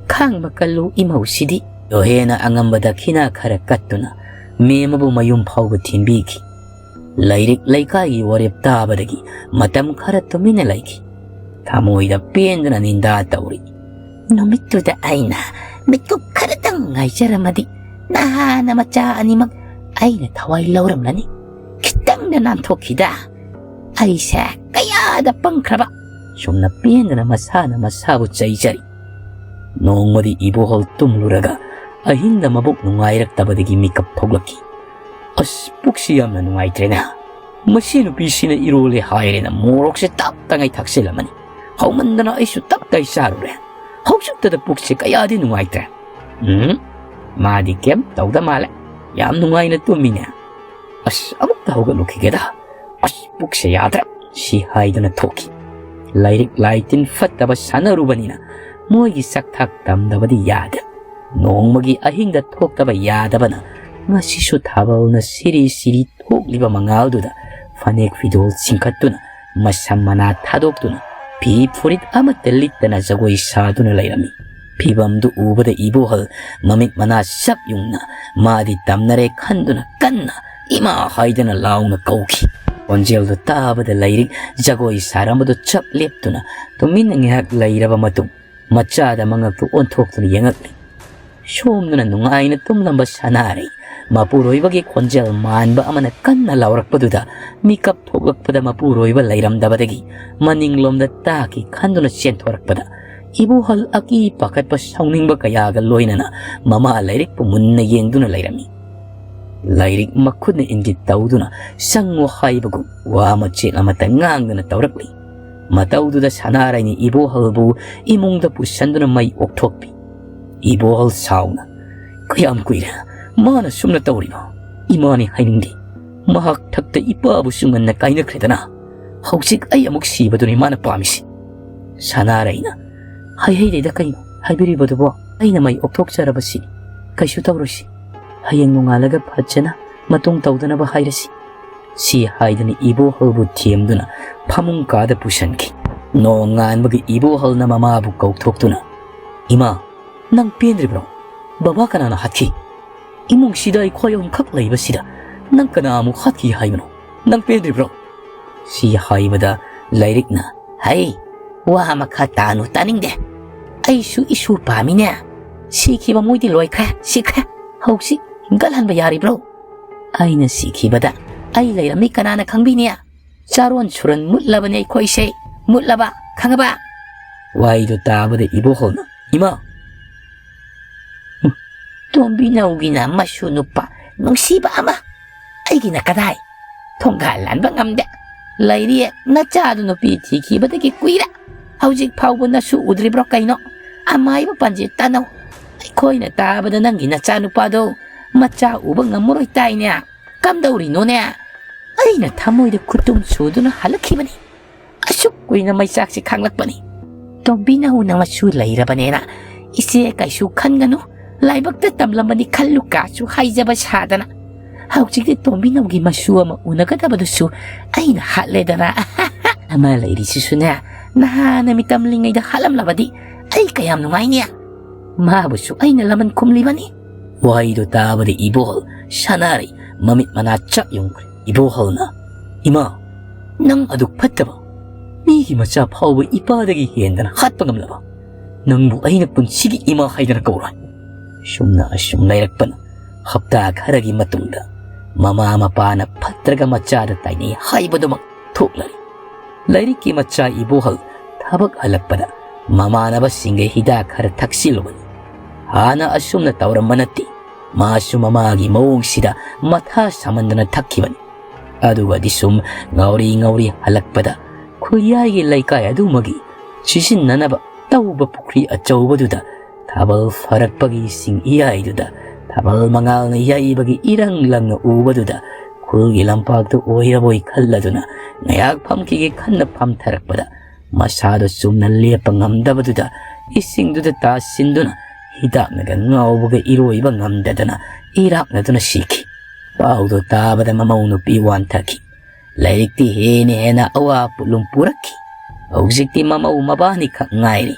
ꯈꯥꯡꯕ ꯀꯜꯂꯨ ꯏꯃꯧꯁꯤꯗꯤ"꯫ ꯌꯣꯍꯦꯅ ꯑꯉꯝꯕ ꯗꯈꯤꯅꯥ ꯈꯔ ꯀꯠꯇꯨꯅ ꯃꯦꯝꯃꯕꯨ ꯃꯌꯨꯝ ꯐꯥꯎꯕ ꯊꯤꯟꯕꯤꯈꯤ꯫ ꯂꯥꯏꯔꯤꯛ ꯂꯩꯀꯥꯏꯒꯤ ꯋꯥꯔꯦꯞ ꯇꯥꯕꯗꯒꯤ ꯃꯇꯝ ꯈꯔ ꯇꯨꯃꯤꯟꯅ ꯂꯩꯈꯤ꯫ ꯊꯃꯣꯏꯗ ꯄꯦꯟꯗꯅ ꯅꯤꯟꯗꯥ ꯇꯧꯔꯤ꯫ "ꯅꯨꯃꯤꯠꯇꯨꯗ ꯑꯩꯅ ꯃꯤꯠꯀꯨꯞ ꯈꯔꯇꯪ ꯉꯥꯏꯖꯔꯝꯃꯗꯤ ꯅꯍꯥꯟꯅ ꯃꯆꯥ ꯑꯅꯤꯃꯛ ꯑꯩꯅ ꯊꯋꯥꯏ ꯂꯧꯔꯝꯂꯅꯤ꯫ ꯈꯤꯇꯪꯗ ꯅꯥꯟꯊꯣꯛꯈꯤꯗ꯫ ꯑꯩꯁꯦ ꯀꯌꯥꯗ ꯄꯪꯈ꯭ꯔꯕ"꯫ ꯁꯨꯝꯅ ꯄꯦꯟꯗꯅ ꯃꯁꯥꯅ ꯃꯁꯥꯕꯨ ꯆꯩꯖꯔꯤ꯫ ꯅꯣꯡꯃꯗꯤ ꯏꯕꯣꯍꯜ ꯇꯨꯝꯂꯨꯔꯒ ꯑꯍꯤꯡꯗ ꯃꯕꯨꯛ ꯅꯨꯡꯉꯥꯏꯔꯛꯇꯕꯗꯒꯤ ꯃꯤꯀꯞ ꯊꯣꯛꯂꯛꯈꯤ꯫ "ꯑꯁ, ꯄꯨꯛꯁꯤ ꯌꯥꯝꯅ ꯅꯨꯡꯉꯥꯏꯇ꯭ꯔꯦꯅꯦ꯫ ꯃꯁꯤ ꯅꯨꯄꯤꯁꯤꯅ ꯏꯔꯣꯜꯂꯦ ꯍꯥꯏꯔꯦꯅ ꯃꯣꯔꯣꯛꯁꯦ ꯇꯞ ꯇꯉꯩ ꯊꯥꯛꯆꯤꯜꯂꯝꯃꯅꯤ꯫ ꯍꯧꯃꯟꯗꯅ ꯑꯩꯁꯨ ꯇꯞ ꯇꯥꯏ ꯆꯥꯔꯨꯔꯦ꯫ ꯍꯧꯖꯤꯛꯇꯗ ꯄꯨꯛꯁꯦ ꯀꯌꯥꯗꯤ ꯅꯨꯡꯉꯥꯏꯇ꯭ꯔꯦ꯫ ꯎꯝ, ꯃꯥꯗꯤ ꯀꯩꯝ ꯇꯧꯗ ꯃꯥꯜꯂꯦ꯫ ꯌꯥꯝ ꯅꯨꯡꯉꯥꯏꯅ ꯇꯨꯝꯃꯤꯅꯦ꯫ ꯑꯁ, ꯑꯃꯨꯛꯇ ꯍꯧꯒꯠꯂꯨꯈꯤꯒꯦꯗ꯫ ꯑꯁ, ꯄꯨꯛꯁꯦ ꯌꯥꯗ꯭ꯔꯦ", ꯁꯤ ꯍꯥꯏꯗꯨꯅ ꯊꯣꯛꯈꯤ꯫ ꯂꯥꯏꯔꯤꯛ ꯂꯥꯏ ꯇꯤꯟ ꯐꯠꯇꯕ ꯁꯥꯟꯅꯔꯨꯕꯅꯤꯅ ꯃꯣꯏꯒꯤ ꯆꯥꯛꯊꯥꯛ ꯇꯝꯗꯕꯗꯤ ꯌꯥꯗꯦ꯫ ꯅꯣꯡꯃꯒꯤ ꯑꯍꯤꯡꯗ ꯊꯣꯛꯇꯕ ꯌꯥꯗꯕꯅ ꯉꯁꯤꯁꯨ ꯊꯥꯕꯜꯅ ꯁꯤꯔꯤ ꯁꯤꯔꯤ ꯊꯣꯛꯂꯤꯕ ꯃꯉꯥꯜꯗꯨꯗ ꯐꯅꯦꯛ ꯐꯤꯗꯣꯜ ꯆꯤꯡꯈꯠꯇꯨꯅ, ꯃꯁꯝ ꯃꯅꯥ ꯊꯥꯗꯣꯛꯇꯨꯅ, ꯐꯤ ꯐꯨꯔꯤꯠ ꯑꯃꯠꯇ ꯂꯤꯠꯇꯅ ꯖꯒꯣꯏ ꯁꯥꯗꯨꯅ ꯂꯩꯔꯝꯃꯤ꯫ ꯐꯤꯚꯝꯗꯨ ꯎꯕꯗ ꯏꯕꯣꯍꯜ ꯃꯃꯤꯠ ꯃꯅꯥ ꯆꯞ ꯌꯨꯡꯅ ꯃꯥꯗꯤ ꯇꯝꯅꯔꯦ ꯈꯟꯗꯨꯅ ꯀꯟꯅ "ꯏꯃꯥ" ꯍꯥꯏꯗꯨꯅ ꯂꯥꯎꯅ ꯀꯧꯈꯤ꯫ ꯈꯣꯟꯖꯦꯜꯗꯨ ꯇꯥꯕꯗ ꯂꯥꯏꯔꯤꯛ ꯖꯒꯣꯏ ꯁꯥꯔꯝꯕꯗꯨ ꯆꯞ ꯂꯦꯞꯇꯨꯅ ꯇꯨꯃꯤꯟꯅ ꯉꯥꯏꯍꯥꯛ ꯂꯩꯔꯕ ꯃꯇꯨꯡ ꯃꯆꯥꯗ ꯃꯉꯛꯇꯨ ꯑꯣꯟꯊꯣꯛꯇꯨꯅ ꯌꯦꯡꯉꯛꯂꯤ꯫ ꯁꯣꯝꯗꯨꯅ ꯅꯨꯡꯉꯥꯏꯅ ꯇꯨꯝꯂꯝꯕ ꯁꯅꯥꯔꯩ ꯃꯄꯨꯔꯣꯏꯕꯒꯤ ꯈꯣꯟꯖꯦꯜ ꯃꯥꯟꯕ ꯑꯃꯅ ꯀꯟꯅ ꯂꯥꯎꯔꯛꯄꯗꯨꯗ ꯃꯤꯀꯞ ꯊꯣꯛꯂꯛꯄꯗ ꯃꯄꯨꯔꯣꯏꯕ ꯂꯩꯔꯝꯗꯕꯗꯒꯤ ꯃꯅꯤꯡꯂꯣꯝꯗ ꯇꯥꯈꯤ ꯈꯟꯗꯨꯅ ꯆꯦꯟꯊꯣꯔꯛꯄꯗ ꯏꯕꯣꯍꯜ ꯑꯀꯤ ꯄꯥꯈꯠꯄ ꯁꯥꯎꯅꯤꯡꯕ ꯀꯌꯥꯒ ꯂꯣꯏꯅꯅ ꯃꯃꯥ ꯂꯥꯏꯔꯤꯛꯄꯨ ꯃꯨꯟꯅ ꯌꯦꯡꯗꯨꯅ ꯂꯩꯔꯝꯃꯤ꯫ ꯂꯥꯏꯔꯤꯛ ꯃꯈꯨꯠꯅ ꯏꯪꯒꯤꯠ ꯇꯧꯗꯨꯅ "ꯆꯪꯉꯨ" ꯍꯥꯏꯕꯒꯨꯝ ꯋꯥ ꯃꯆꯦꯠ ꯑꯃꯠꯇ ꯉꯥꯡꯗꯅ ꯇꯧꯔꯛꯂꯤ꯫ ꯃꯇꯧꯗꯨꯗ ꯁꯅꯥꯔꯩꯅ ꯏꯕꯣꯍꯜꯕꯨ ꯏꯃꯨꯡꯗ ꯄꯨꯁꯟꯗꯨꯅ ꯃꯩ ꯑꯣꯛꯊꯣꯛꯄꯤ꯫ ꯏꯕꯣꯍꯜ ꯁꯥꯎꯅ, "ꯀꯌꯥꯝ ꯀꯨꯏꯔꯦ ꯃꯥꯅ ꯁꯨꯝꯅ ꯇꯧꯔꯤꯕ? ꯏꯃꯥꯅꯤ ꯍꯥꯏꯅꯤꯡꯗꯦ꯫ ꯃꯍꯥꯛ ꯊꯛꯇ ꯏꯄꯥꯕꯨꯁꯨ ꯉꯟꯅ ꯀꯥꯏꯅꯈ꯭ꯔꯦꯗꯅ꯫ ꯍꯧꯖꯤꯛ ꯑꯩ ꯑꯃꯨꯛ ꯁꯤꯕꯗꯨꯅꯤ ꯃꯥꯅ ꯄꯥꯝꯃꯤꯁꯤ꯫" ꯁꯅꯥꯔꯩꯅ, "ꯍꯥꯏꯍꯩꯗꯦꯗ, ꯀꯩꯅꯣ ꯍꯥꯏꯕꯤꯔꯤꯕꯗꯨꯕꯣ? ꯑꯩꯅ ꯃꯩ ꯑꯣꯛꯊꯣꯛꯆꯔꯕꯁꯤ꯫ ꯀꯩꯁꯨ ꯇꯧꯔꯣꯏꯁꯤ꯫ ꯍꯌꯦꯡ ꯅꯣꯡꯉꯥꯜꯂꯒ ꯐꯖꯅ ꯃꯇꯨꯡ ꯇꯧꯗꯅꯕ ꯍꯥꯏꯔꯁꯤ꯫" ꯁꯤ ꯍꯥꯏꯗꯨꯅ ꯏꯕꯣꯍꯜꯕꯨ ꯊꯦꯝꯗꯨꯅ ꯐꯃꯨꯡ ꯀꯥꯗ ꯄꯨꯁꯟꯈꯤ꯫ ꯅꯣꯡꯉꯥꯟꯕꯒꯤ ꯏꯕꯣꯍꯜꯅ ꯃꯃꯥꯕꯨ ꯀꯧꯊꯣꯛꯇꯨꯅ, "ꯏꯃꯥ, ꯅꯪ ꯄꯦꯟꯗ꯭ꯔꯤꯕ꯭ꯔꯣ? ꯕꯕꯥ ꯀꯅꯥꯅ ꯍꯥꯠꯈꯤ? ꯏꯃꯨꯡꯁꯤꯗ ꯑꯩꯈꯣꯏ ꯑꯍꯨꯝꯈꯛ ꯂꯩꯕꯁꯤꯗ ꯅꯪ ꯀꯅꯥ ꯑꯃꯨꯛ ꯍꯥꯠꯈꯤ ꯍꯥꯏꯕꯅꯣ? ꯅꯪ ꯄꯦꯟꯗ꯭ꯔꯤꯕ꯭ꯔꯣ?" ꯁꯤ ꯍꯥꯏꯕꯗ ꯂꯥꯏꯔꯤꯛꯅ, "ꯍꯩ, ꯋꯥ ꯃꯈꯥ ꯇꯥꯅꯨ, ꯇꯥꯅꯤꯡꯗꯦ꯫ ꯑꯩꯁꯨ ꯏꯁꯨ ꯄꯥꯝꯃꯤꯅꯦ꯫ ꯁꯤꯈꯤꯕ ꯃꯣꯏꯗꯤ ꯂꯣꯏꯈ꯭ꯔꯦ, ꯁꯤꯈ꯭ꯔꯦ꯫ ꯍꯧꯖꯤꯛ ꯍꯤꯡꯒꯠꯍꯟꯕ ꯌꯥꯔꯤꯕ꯭ꯔꯣ? ꯑꯩꯅ ꯁꯤꯈꯤꯕꯗ ꯑꯩ ꯂꯩꯔꯝꯃꯤ ꯀꯅꯥꯅ ꯈꯪꯕꯤꯅꯤ? ꯆꯥꯔꯣꯟ ꯁꯨꯔꯣꯟ ꯃꯨꯠꯂꯕꯅꯤ ꯑꯩꯈꯣꯏꯁꯦ, ꯃꯨꯠꯂꯕ, ꯈꯪꯉꯕ?" ꯋꯥꯍꯩꯗꯨ ꯇꯥꯕꯗ ꯏꯕꯣꯍꯜꯅ, "ꯏꯃꯥ, ꯎ, ꯇꯣꯝꯕꯤꯅꯧꯒꯤꯅ ꯃꯁꯨ ꯅꯨꯄꯥ ꯅꯨꯡꯁꯤꯕ ꯑꯃ, ꯑꯩꯒꯤꯅ ꯀꯗꯥꯏ? ꯊꯣꯡꯒꯥꯜ ꯂꯥꯟꯕ ꯉꯝꯗꯦ꯫ ꯂꯩꯔꯤꯌꯦ, ꯅꯆꯥꯗꯨ ꯅꯨꯄꯤ ꯊꯤꯈꯤꯕꯗꯒꯤ ꯀꯨꯏꯔꯦ꯫ ꯍꯧꯖꯤꯛ ꯐꯥꯎꯕ ꯅꯁꯨ ꯎꯗ꯭ꯔꯤꯕ꯭ꯔꯣ ꯀꯩꯅꯣ? ꯑꯃꯥꯏꯕ ꯄꯥꯟꯖꯤ ꯇꯥꯅꯧ꯫ ꯑꯩꯈꯣꯏꯅ ꯇꯥꯕꯗ ꯅꯪꯒꯤ ꯅꯆꯥꯅꯨꯄꯥꯗꯣ ꯃꯆꯥ ꯎꯕ ꯉꯝꯃꯔꯣꯏ ꯇꯥꯏꯅꯦ꯫ ꯀꯝꯗꯧꯔꯤꯅꯣꯅꯦ? ꯑꯩꯅ ꯊꯃꯣꯏꯗ ꯈꯨꯇꯨꯝ ꯁꯨꯗꯨꯅ ꯍꯜꯂꯛꯈꯤꯕꯅꯤ꯫ ꯑꯁꯨꯛ ꯀꯨꯏꯅ ꯃꯩꯆꯥꯛꯁꯤ ꯈꯥꯡꯂꯛꯄꯅꯤ꯫ ꯇꯣꯝꯕꯤꯅꯧꯅ ꯃꯁꯨ ꯂꯩꯔꯕꯅꯦꯅ ꯏꯆꯦ ꯀꯩꯁꯨ ꯈꯟꯒꯅꯨ꯫ ꯂꯥꯏꯕꯛꯇ ꯇꯝꯂꯝꯕꯅꯤ ꯈꯜꯂꯨ ꯀꯥꯁꯨ ꯍꯥꯏꯖꯕ ꯁꯥꯗꯅ꯫ ꯍꯧꯖꯤꯛꯇꯤ ꯇꯣꯝꯕꯤꯅꯧꯒꯤ ꯃꯁꯨ ꯑꯃ ꯎꯅꯒꯗꯕꯗꯨꯁꯨ ꯑꯩꯅ ꯍꯥꯠꯂꯦꯗꯅ꯫ ꯑꯃ ꯂꯩꯔꯤꯁꯤꯁꯨꯅꯦ, ꯅꯍꯥꯟꯅ ꯃꯤꯇꯝꯂꯤꯉꯩꯗ ꯍꯥꯠꯂꯝꯂꯕꯗꯤ ꯑꯩ ꯀꯌꯥꯝ ꯅꯨꯡꯉꯥꯏꯅꯤ꯫ ꯃꯥꯕꯨꯁꯨ ꯑꯩꯅ ꯂꯃꯟ ꯈꯨꯝꯂꯤꯕꯅꯤ꯫ ꯋꯥꯍꯩꯗꯨ ꯇꯥꯕꯗ ꯏꯕꯣꯍꯜ ꯁꯅꯥꯔꯩ ꯃꯃꯤꯠ ꯃꯅꯥ ꯆꯥꯛ ꯌꯨꯡꯈ꯭ꯔꯦ꯫ ꯏꯕꯣꯍꯜꯅ, "ꯏꯃꯥ, ꯅꯪ ꯑꯗꯨꯛ ꯐꯠꯇꯕ, ꯃꯤꯒꯤ ꯃꯆꯥ ꯐꯥꯎꯕ ꯏꯄꯥꯗꯒꯤ ꯍꯦꯟꯗꯅ ꯍꯥꯠꯄ ꯉꯝꯂꯕ ꯅꯪꯕꯨ ꯑꯩꯅ ꯄꯨꯟꯁꯤꯒꯤ ꯏꯃꯥ ꯍꯥꯏꯗꯅ ꯀꯧꯔꯣꯏ꯫" ꯁꯨꯝꯅ ꯑꯁꯨꯝ ꯂꯩꯔꯛꯄꯅ ꯍꯞꯇꯥ ꯈꯔꯒꯤ ꯃꯇꯨꯡꯗ ꯃꯃꯥ ꯃꯄꯥꯅ ꯐꯠꯇ꯭ꯔꯒ ꯃꯆꯥꯗ ꯇꯥꯏꯅꯩ ꯍꯥꯏꯕꯗꯨꯃꯛ ꯊꯣꯛꯂꯔꯤ꯫ ꯂꯥꯏꯔꯤꯛꯀꯤ ꯃꯆꯥ ꯏꯕꯣꯍꯜ ꯊꯕꯛ ꯍꯜꯂꯛꯄꯗ ꯃꯃꯥꯟꯅꯕꯁꯤꯡꯒ ꯍꯤꯗꯥꯛ ꯈꯔ ꯊꯛꯆꯤꯜꯂꯨꯕꯅꯤ꯫ ꯍꯥꯟꯅ ꯑꯁꯨꯝꯅ ꯇꯧꯔꯝꯕ ꯅꯠꯇꯦ꯫ ꯃꯥꯁꯨ ꯃꯃꯥꯒꯤ ꯃꯑꯣꯡꯁꯤꯗ ꯃꯊꯥ ꯁꯥꯃꯟꯗꯅ ꯊꯛꯈꯤꯕꯅꯤ꯫ ꯑꯗꯨꯒꯗꯤ ꯁꯨꯝ ꯉꯥꯎꯔꯤ ꯉꯥꯎꯔꯤ ꯍꯜꯂꯛꯄꯗ ꯈꯨꯜꯌꯥꯏꯒꯤ ꯂꯩꯀꯥꯏ ꯑꯗꯨꯃꯒꯤ ꯁꯤꯖꯤꯟꯅꯅꯕ ꯇꯧꯕ ꯄꯨꯈ꯭ꯔꯤ ꯑꯆꯧꯕꯗꯨꯗ ꯊꯥꯕꯜ ꯐꯥꯔꯛꯄꯒꯤ ꯏꯁꯤꯡ ꯏꯌꯥꯏꯗꯨꯗ ꯊꯥꯕꯜ ꯃꯉꯥꯜꯅ ꯌꯩꯕꯒꯤ ꯏꯔꯪ ꯂꯪꯅ ꯎꯕꯗꯨꯗ ꯈꯨꯜꯒꯤ ꯂꯝꯄꯥꯛꯇꯨ ꯑꯣꯏꯔꯕꯣꯏ ꯈꯜꯂꯗꯨꯅ ꯉꯥꯏꯍꯥꯛ ꯐꯝꯈꯤꯒꯦ ꯈꯟꯅ ꯐꯝꯊꯔꯛꯄꯗ ꯃꯁꯥꯗꯨ ꯆꯨꯝꯅ ꯂꯦꯞꯄ ꯉꯝꯗꯕꯗꯨꯗ ꯏꯁꯤꯡꯗꯨꯗ ꯇꯥꯁꯤꯟꯗꯨꯅ ꯍꯤꯗꯥꯛꯅꯒ ꯉꯥꯎꯕꯒ ꯏꯔꯣꯏꯕ ꯉꯝꯗꯗꯅ ꯏꯔꯥꯛꯅꯗꯨꯅ ꯁꯤꯈꯤ꯫ ꯄꯥꯎꯗꯨ ꯇꯥꯕꯗ ꯃꯃꯧ ꯅꯨꯄꯤ ꯋꯥꯟꯊꯈꯤ꯫ ꯂꯥꯏꯔꯤꯛꯇꯤ ꯍꯦꯟꯅ ꯍꯦꯟꯅ ꯑꯋꯥ ꯄꯣꯠꯂꯨꯝ ꯄꯨꯔꯛꯈꯤ꯫ ꯍꯧꯖꯤꯛꯇꯤ ꯃꯃꯧ ꯃꯕꯥꯅꯤꯈꯛ ꯉꯥꯏꯔꯦ꯫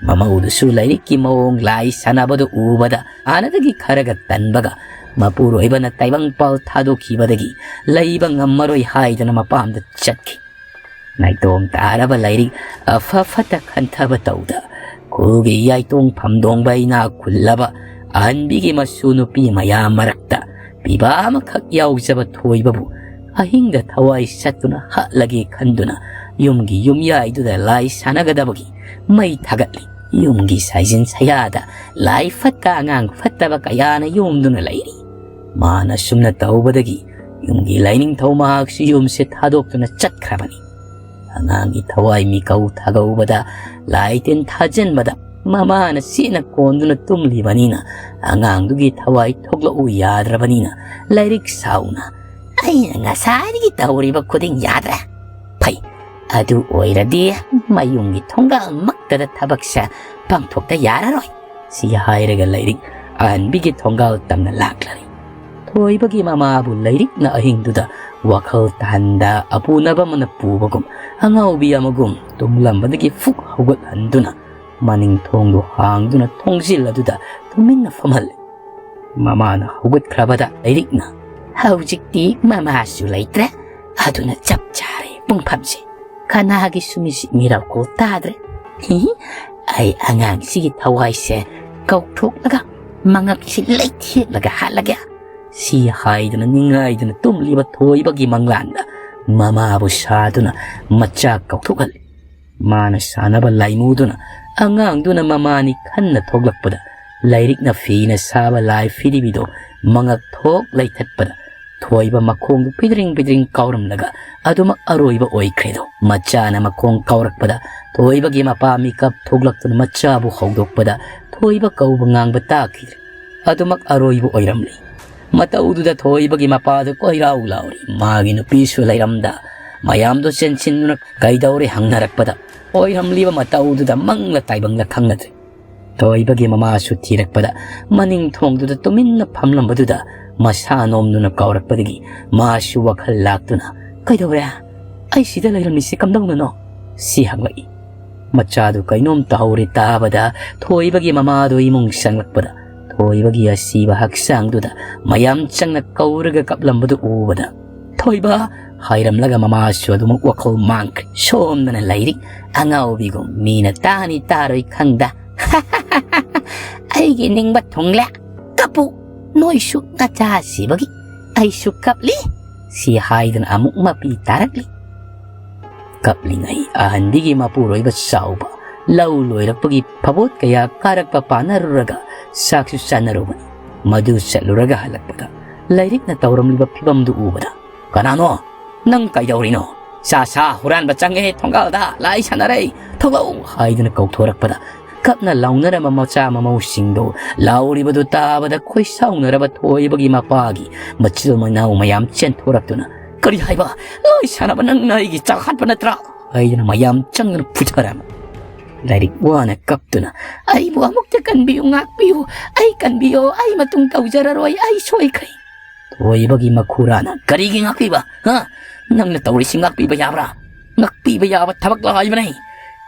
ꯃꯃꯧꯗꯨꯁꯨ ꯂꯥꯏꯔꯤꯛꯀꯤ ꯃꯑꯣꯡ ꯂꯥꯏ ꯁꯥꯟꯅꯕꯗꯨ ꯎꯕꯗ ꯍꯥꯟꯅꯗꯒꯤ ꯈꯔꯒ ꯇꯟꯕꯒ ꯃꯄꯨꯔꯣꯏꯕꯅ ꯇꯥꯏꯕꯪꯄꯥꯜ ꯊꯥꯗꯣꯛꯈꯤꯕꯗꯒꯤ ꯂꯩꯕ ꯉꯝꯃꯔꯣꯏ ꯍꯥꯏꯗꯅ ꯃꯄꯥꯝꯗ ꯆꯠꯈꯤ꯫ ꯅꯥꯏꯇꯣꯝ ꯇꯥꯔꯕ ꯂꯥꯏꯔꯤꯛ ꯑꯐ ꯐꯠꯇ ꯈꯟꯊꯕ ꯇꯧꯗ ꯈꯨꯜꯒꯤ ꯌꯥꯏꯇꯣꯡ ꯐꯝꯗꯣꯡꯕ ꯏꯅꯥꯛ ꯈꯨꯜꯂꯕ ꯑꯍꯟꯕꯤꯒꯤ ꯃꯁꯨ ꯅꯨꯄꯤ ꯃꯌꯥꯝ ꯃꯔꯛꯇ ꯄꯤꯕ ꯑꯃꯈꯛ ꯌꯥꯎꯖꯕ ꯊꯣꯏꯕꯕꯨ ꯑꯍꯤꯡꯗ ꯊꯋꯥꯏ ꯁꯠꯇꯨꯅ ꯍꯥꯠꯂꯒꯦ ꯈꯟꯗꯨꯅ ꯌꯨꯝꯒꯤ ꯌꯨꯝꯌꯥꯏꯗꯨꯗ ꯂꯥꯏ ꯁꯥꯟꯅꯒꯗꯕꯒꯤ ꯃꯩ ꯊꯥꯒꯠꯂꯤ꯫ ꯌꯨꯝꯒꯤ ꯁꯥꯏꯖꯤꯟ ꯁꯌꯥꯗ ꯂꯥꯏ ꯐꯠꯇ ꯑꯉꯥꯡ ꯐꯠꯇꯕ ꯀꯌꯥꯅ ꯌꯣꯝꯗꯨꯅ ꯂꯩꯔꯤ꯫ ꯃꯥꯅ ꯁꯨꯝꯅ ꯇꯧꯕꯗꯒꯤ ꯌꯨꯝꯒꯤ ꯂꯥꯏꯅꯤꯡꯊꯧ ꯃꯍꯥꯛꯁꯨ ꯌꯨꯝꯁꯦ ꯊꯥꯗꯣꯛꯇꯨꯅ ꯆꯠꯈ꯭ꯔꯕꯅꯤ꯫ ꯑꯉꯥꯡꯒꯤ ꯊꯋꯥꯏ ꯃꯤꯀꯧ ꯊꯥꯒꯧꯕꯗ, ꯂꯥꯏ ꯇꯤꯟ ꯊꯥꯖꯤꯟꯕꯗ ꯃꯃꯥꯅ ꯆꯦꯠꯅ ꯀꯣꯟꯗꯨꯅ ꯇꯨꯝꯂꯤꯕꯅꯤꯅ ꯑꯉꯥꯡꯗꯨꯒꯤ ꯊꯋꯥꯏ ꯊꯣꯛꯂꯛꯎ ꯌꯥꯗ꯭ꯔꯕꯅꯤꯅ ꯂꯥꯏꯔꯤꯛ ꯁꯥꯎꯅ, "ꯑꯩꯅ ꯉꯁꯥꯏꯗꯒꯤ ꯇꯧꯔꯤꯕ ꯈꯨꯗꯤꯡ ꯌꯥꯗ꯭ꯔꯦ꯫ ꯐꯩ, ꯑꯗꯨ ꯑꯣꯏꯔꯗꯤ ꯃꯌꯨꯝꯒꯤ ꯊꯣꯡꯒꯥꯜꯃꯛꯇꯗ ꯊꯕꯛꯁꯦ ꯄꯥꯡꯊꯣꯛꯇ ꯌꯥꯔꯔꯣꯏ" ꯁꯤ ꯍꯥꯏꯔꯒ ꯂꯥꯏꯔꯤꯛ ꯑꯍꯟꯕꯤꯒꯤ ꯊꯣꯡꯒꯥꯜ ꯇꯝꯅ ꯂꯥꯛꯂꯔꯦ꯫ ꯊꯣꯏꯕꯒꯤ ꯃꯃꯥꯕꯨ ꯂꯥꯏꯔꯤꯛꯅ ꯑꯍꯤꯡꯗꯨꯗ ꯋꯥꯈꯜ ꯇꯥꯍꯟꯗ ꯑꯄꯨꯅꯕ ꯑꯃꯅ ꯄꯨꯕꯒꯨꯝ, ꯑꯉꯥꯎꯕꯤ ꯑꯃꯒꯨꯝ ꯇꯨꯝꯂꯝꯕꯗꯒꯤ ꯐꯨꯛ ꯍꯧꯒꯠꯍꯟꯗꯨꯅ ꯃꯅꯤꯡ ꯊꯣꯡꯗꯨ ꯍꯥꯡꯗꯨꯅ ꯊꯣꯡꯖꯤꯜ ꯑꯗꯨꯗ ꯇꯨꯃꯤꯟꯅ ꯐꯝꯍꯜꯂꯦ꯫ ꯃꯃꯥꯅ ꯍꯧꯒꯠꯈ꯭ꯔꯕꯗ ꯂꯥꯏꯔꯤꯛꯅ, "ꯍꯧꯖꯤꯛꯇꯤ ꯃꯃꯥꯁꯨ ꯂꯩꯇ꯭ꯔꯦ, ꯑꯗꯨꯅ ꯆꯞ ꯆꯥꯔꯦ ꯄꯨꯡꯐꯝꯁꯦ꯫ ꯀꯅꯥꯒꯤꯁꯨ ꯃꯤꯁꯤ ꯃꯤꯔꯥꯎꯈꯣꯜ ꯇꯥꯗ꯭ꯔꯦ꯫ ꯍꯤ, ꯑꯩ ꯑꯉꯥꯡꯁꯤꯒꯤ ꯊꯋꯥꯏꯁꯦ ꯀꯧꯊꯣꯛꯂꯒ ꯃꯉꯛꯁꯤ ꯂꯩꯊꯦꯛꯂꯒ ꯍꯥꯠꯂꯒꯦ" ꯁꯤ ꯍꯥꯏꯗꯨꯅ ꯅꯤꯡꯉꯥꯏꯗꯨꯅ ꯇꯨꯝꯂꯤꯕ ꯊꯣꯏꯕꯒꯤ ꯃꯪꯂꯥꯟꯗ ꯃꯃꯥꯕꯨ ꯁꯥꯗꯨꯅ ꯃꯆꯥ ꯀꯧꯊꯣꯛꯍꯜꯂꯤ꯫ ꯃꯥꯅ ꯁꯥꯟꯅꯕ ꯂꯥꯏꯃꯨꯗꯨꯅ ꯑꯉꯥꯡꯗꯨꯅ ꯃꯃꯥꯅꯤ ꯈꯟꯅ ꯊꯣꯛꯂꯛꯄꯗ, ꯂꯥꯏꯔꯤꯛꯅ ꯐꯤꯅ ꯁꯥꯕ ꯂꯥꯏ ꯐꯤꯔꯤꯕꯤꯗꯣ ꯃꯉꯛ ꯊꯣꯛ ꯂꯩꯊꯠꯄꯗ, ꯊꯣꯏꯕ ꯃꯈꯣꯡꯗꯨ ꯄꯤꯗ꯭ꯔꯤꯡ ꯄꯤꯗ꯭ꯔꯤꯡ ꯀꯥꯎꯔꯝꯂꯒ ꯑꯗꯨꯃꯛ ꯑꯔꯣꯏꯕ ꯑꯣꯏꯈ꯭ꯔꯦꯗꯣ꯫ ꯃꯆꯥꯅ ꯃꯈꯣꯡ ꯀꯥꯎꯔꯛꯄꯗ ꯊꯣꯏꯕꯒꯤ ꯃꯄꯥ ꯃꯤꯀꯞ ꯊꯣꯛꯂꯛꯇꯨꯅ ꯃꯆꯥꯕꯨ ꯍꯧꯗꯣꯛꯄꯗ ꯊꯣꯏꯕ ꯀꯧꯕ ꯉꯥꯡꯕ ꯇꯥꯈꯤꯗ꯭ꯔꯦ꯫ ꯑꯗꯨꯃꯛ ꯑꯔꯣꯏꯕ ꯑꯣꯏꯔꯝꯂꯤ꯫ ꯃꯇꯧꯗꯨꯗ ꯊꯣꯏꯕꯒꯤ ꯃꯄꯥꯗꯨ ꯀꯣꯏꯔꯥꯎ ꯂꯥꯎꯔꯤ꯫ ꯃꯥꯒꯤ ꯅꯨꯄꯤꯁꯨ ꯂꯩꯔꯝꯗ, ꯃꯌꯥꯝꯗꯨ ꯆꯦꯟꯁꯤꯟꯗꯨꯅ ꯀꯩꯗꯧꯔꯦ ꯍꯪꯅꯔꯛꯄꯗ, ꯑꯣꯏꯔꯝꯂꯤꯕ ꯃꯇꯧꯗꯨꯗ ꯃꯪꯂ ꯇꯥꯏꯕꯪꯂ ꯈꯪꯅꯗ꯭ꯔꯦ꯫ ꯊꯣꯏꯕꯒꯤ ꯃꯃꯥꯁꯨ ꯊꯤꯔꯛꯄꯗ, ꯃꯅꯤꯡ ꯊꯣꯡꯗꯨꯗ ꯇꯨꯃꯤꯟꯅ ꯐꯝꯂꯝꯕꯗꯨꯗ ꯃꯁꯥ ꯅꯣꯝꯗꯨꯅ ꯀꯥꯎꯔꯛꯄꯗꯒꯤ ꯃꯥꯁꯨ ꯋꯥꯈꯜ ꯂꯥꯛꯇꯨꯅ, "ꯀꯩꯗꯧꯔꯦ? ꯑꯩ ꯁꯤꯗ ꯂꯩꯔꯝꯃꯤꯁꯤ ꯀꯝꯗꯧꯅꯅꯣ?" ꯁꯤ ꯍꯪꯂꯛꯏ꯫ ꯃꯆꯥꯗꯨ ꯀꯩꯅꯣꯝ ꯇꯧꯍꯧꯔꯦ ꯇꯥꯕꯗ ꯊꯣꯏꯕꯒꯤ ꯃꯃꯥꯗꯨ ꯏꯃꯨꯡ ꯆꯪꯂꯛꯄꯗ, ꯊꯣꯏꯕꯒꯤ ꯑꯁꯤꯕ ꯍꯛꯆꯥꯡꯗꯨꯗ ꯃꯌꯥꯝ ꯆꯪꯅ ꯀꯧꯔꯒ ꯀꯞꯂꯝꯕꯗꯨ ꯎꯕꯗ, "ꯊꯣꯏꯕ!" ꯍꯥꯏꯔꯝꯂꯒ ꯃꯃꯥꯁꯨ ꯑꯗꯨꯃꯛ ꯋꯥꯈꯜ ꯃꯥꯡꯈ꯭ꯔꯦ꯫ ꯁꯣꯝꯗꯅ ꯂꯩꯔꯤ ꯑꯉꯥꯎꯕꯤꯒꯨꯝ, ꯃꯤꯅ ꯇꯥꯅꯤ ꯇꯥꯔꯣꯏ ꯈꯪꯗ꯫ "ꯑꯩꯒꯤ ꯅꯤꯡꯕ ꯊꯨꯡꯂꯦ꯫ ꯀꯞꯄꯨ, ꯅꯣꯏꯁꯨ ꯅꯆꯥ ꯁꯤꯕꯒꯤ ꯑꯩꯁꯨ ꯀꯞꯂꯤ" ꯁꯤ ꯍꯥꯏꯗꯨꯅ ꯑꯃꯨꯛ ꯃꯄꯤ ꯇꯥꯔꯛꯂꯤ꯫ ꯀꯞꯂꯤꯉꯩ ꯑꯍꯟꯕꯤꯒꯤ ꯃꯄꯨꯔꯣꯏꯕ ꯆꯥꯎꯕ ꯂꯧ ꯂꯣꯏꯔꯛꯄꯒꯤ ꯐꯕꯣꯠ ꯀꯌꯥ ꯀꯥꯔꯛꯄ ꯄꯥꯟꯅꯔꯨꯔꯒ ꯆꯥꯛꯁꯨ ꯆꯥꯅꯔꯨꯕꯅꯤ꯫ ꯃꯗꯨ ꯆꯠꯂꯨꯔꯒ ꯍꯜꯂꯛꯄꯗ ꯂꯥꯏꯔꯤꯛꯅ ꯇꯧꯔꯝꯂꯤꯕ ꯐꯤꯕꯝꯗꯨ ꯎꯕꯗ, "ꯀꯅꯥꯅꯣ? ꯅꯪ ꯀꯩꯗꯧꯔꯤꯅꯣ? ꯆꯥ ꯁꯥ ꯍꯨꯔꯥꯟꯕ ꯆꯪꯉꯦ, ꯊꯣꯡꯒꯥꯜꯗ ꯂꯥꯏ ꯁꯥꯟꯅꯔꯦ, ꯊꯣꯛꯂꯛꯎ!" ꯍꯥꯏꯗꯨꯅ ꯀꯧꯊꯣꯔꯛꯄꯗ, ꯀꯞꯅ ꯂꯥꯎꯅꯔꯝꯕ ꯃꯆꯥ ꯃꯃꯧꯁꯤꯡꯗꯨ ꯂꯥꯎꯔꯤꯕꯗꯨ ꯇꯥꯕꯗ ꯈꯣꯏꯁꯥꯎꯅꯔꯕ ꯊꯣꯏꯕꯒꯤ ꯃꯄꯥꯒꯤ ꯃꯆꯤꯜ ꯃꯅꯥꯎ ꯃꯌꯥꯝ ꯆꯦꯟꯊꯣꯔꯛꯇꯨꯅ, "ꯀꯔꯤ ꯍꯥꯏꯕ? ꯂꯥꯏ ꯁꯥꯟꯅꯕ ꯅꯪꯅ ꯑꯩꯒꯤ ꯆꯥꯛ ꯍꯥꯠꯄ ꯅꯠꯇ꯭ꯔꯥ?" ꯍꯥꯏꯗꯨꯅ ꯃꯌꯥꯝ ꯆꯪꯗꯨꯅ ꯐꯨꯊꯔꯝꯃꯤ꯫ ꯂꯥꯏꯔꯤꯛ ꯋꯥꯅ ꯀꯞꯇꯨꯅ, "ꯑꯩꯕꯨ ꯑꯃꯨꯛꯇ ꯀꯟꯕꯤꯌꯨ, ꯉꯥꯛꯄꯤꯌꯨ, ꯑꯩ ꯀꯟꯕꯤꯌꯣ, ꯑꯩ ꯃꯇꯨꯡ ꯇꯧꯖꯔꯔꯣꯏ, ꯑꯩ ꯁꯣꯏꯈ꯭ꯔꯦ"꯫ ꯊꯣꯏꯕꯒꯤ ꯃꯈꯨꯔꯥꯅ, "ꯀꯔꯤꯒꯤ ꯉꯥꯛꯄꯤꯕ? ꯍꯥ? ꯅꯪꯅ ꯇꯧꯔꯤꯁꯤ ꯉꯥꯛꯄꯤꯕ ꯌꯥꯕ꯭ꯔꯥ? ꯉꯥꯛꯄꯤꯕ ꯌꯥꯕ ꯊꯕꯛꯂ ꯍꯥꯏꯕꯅꯤ?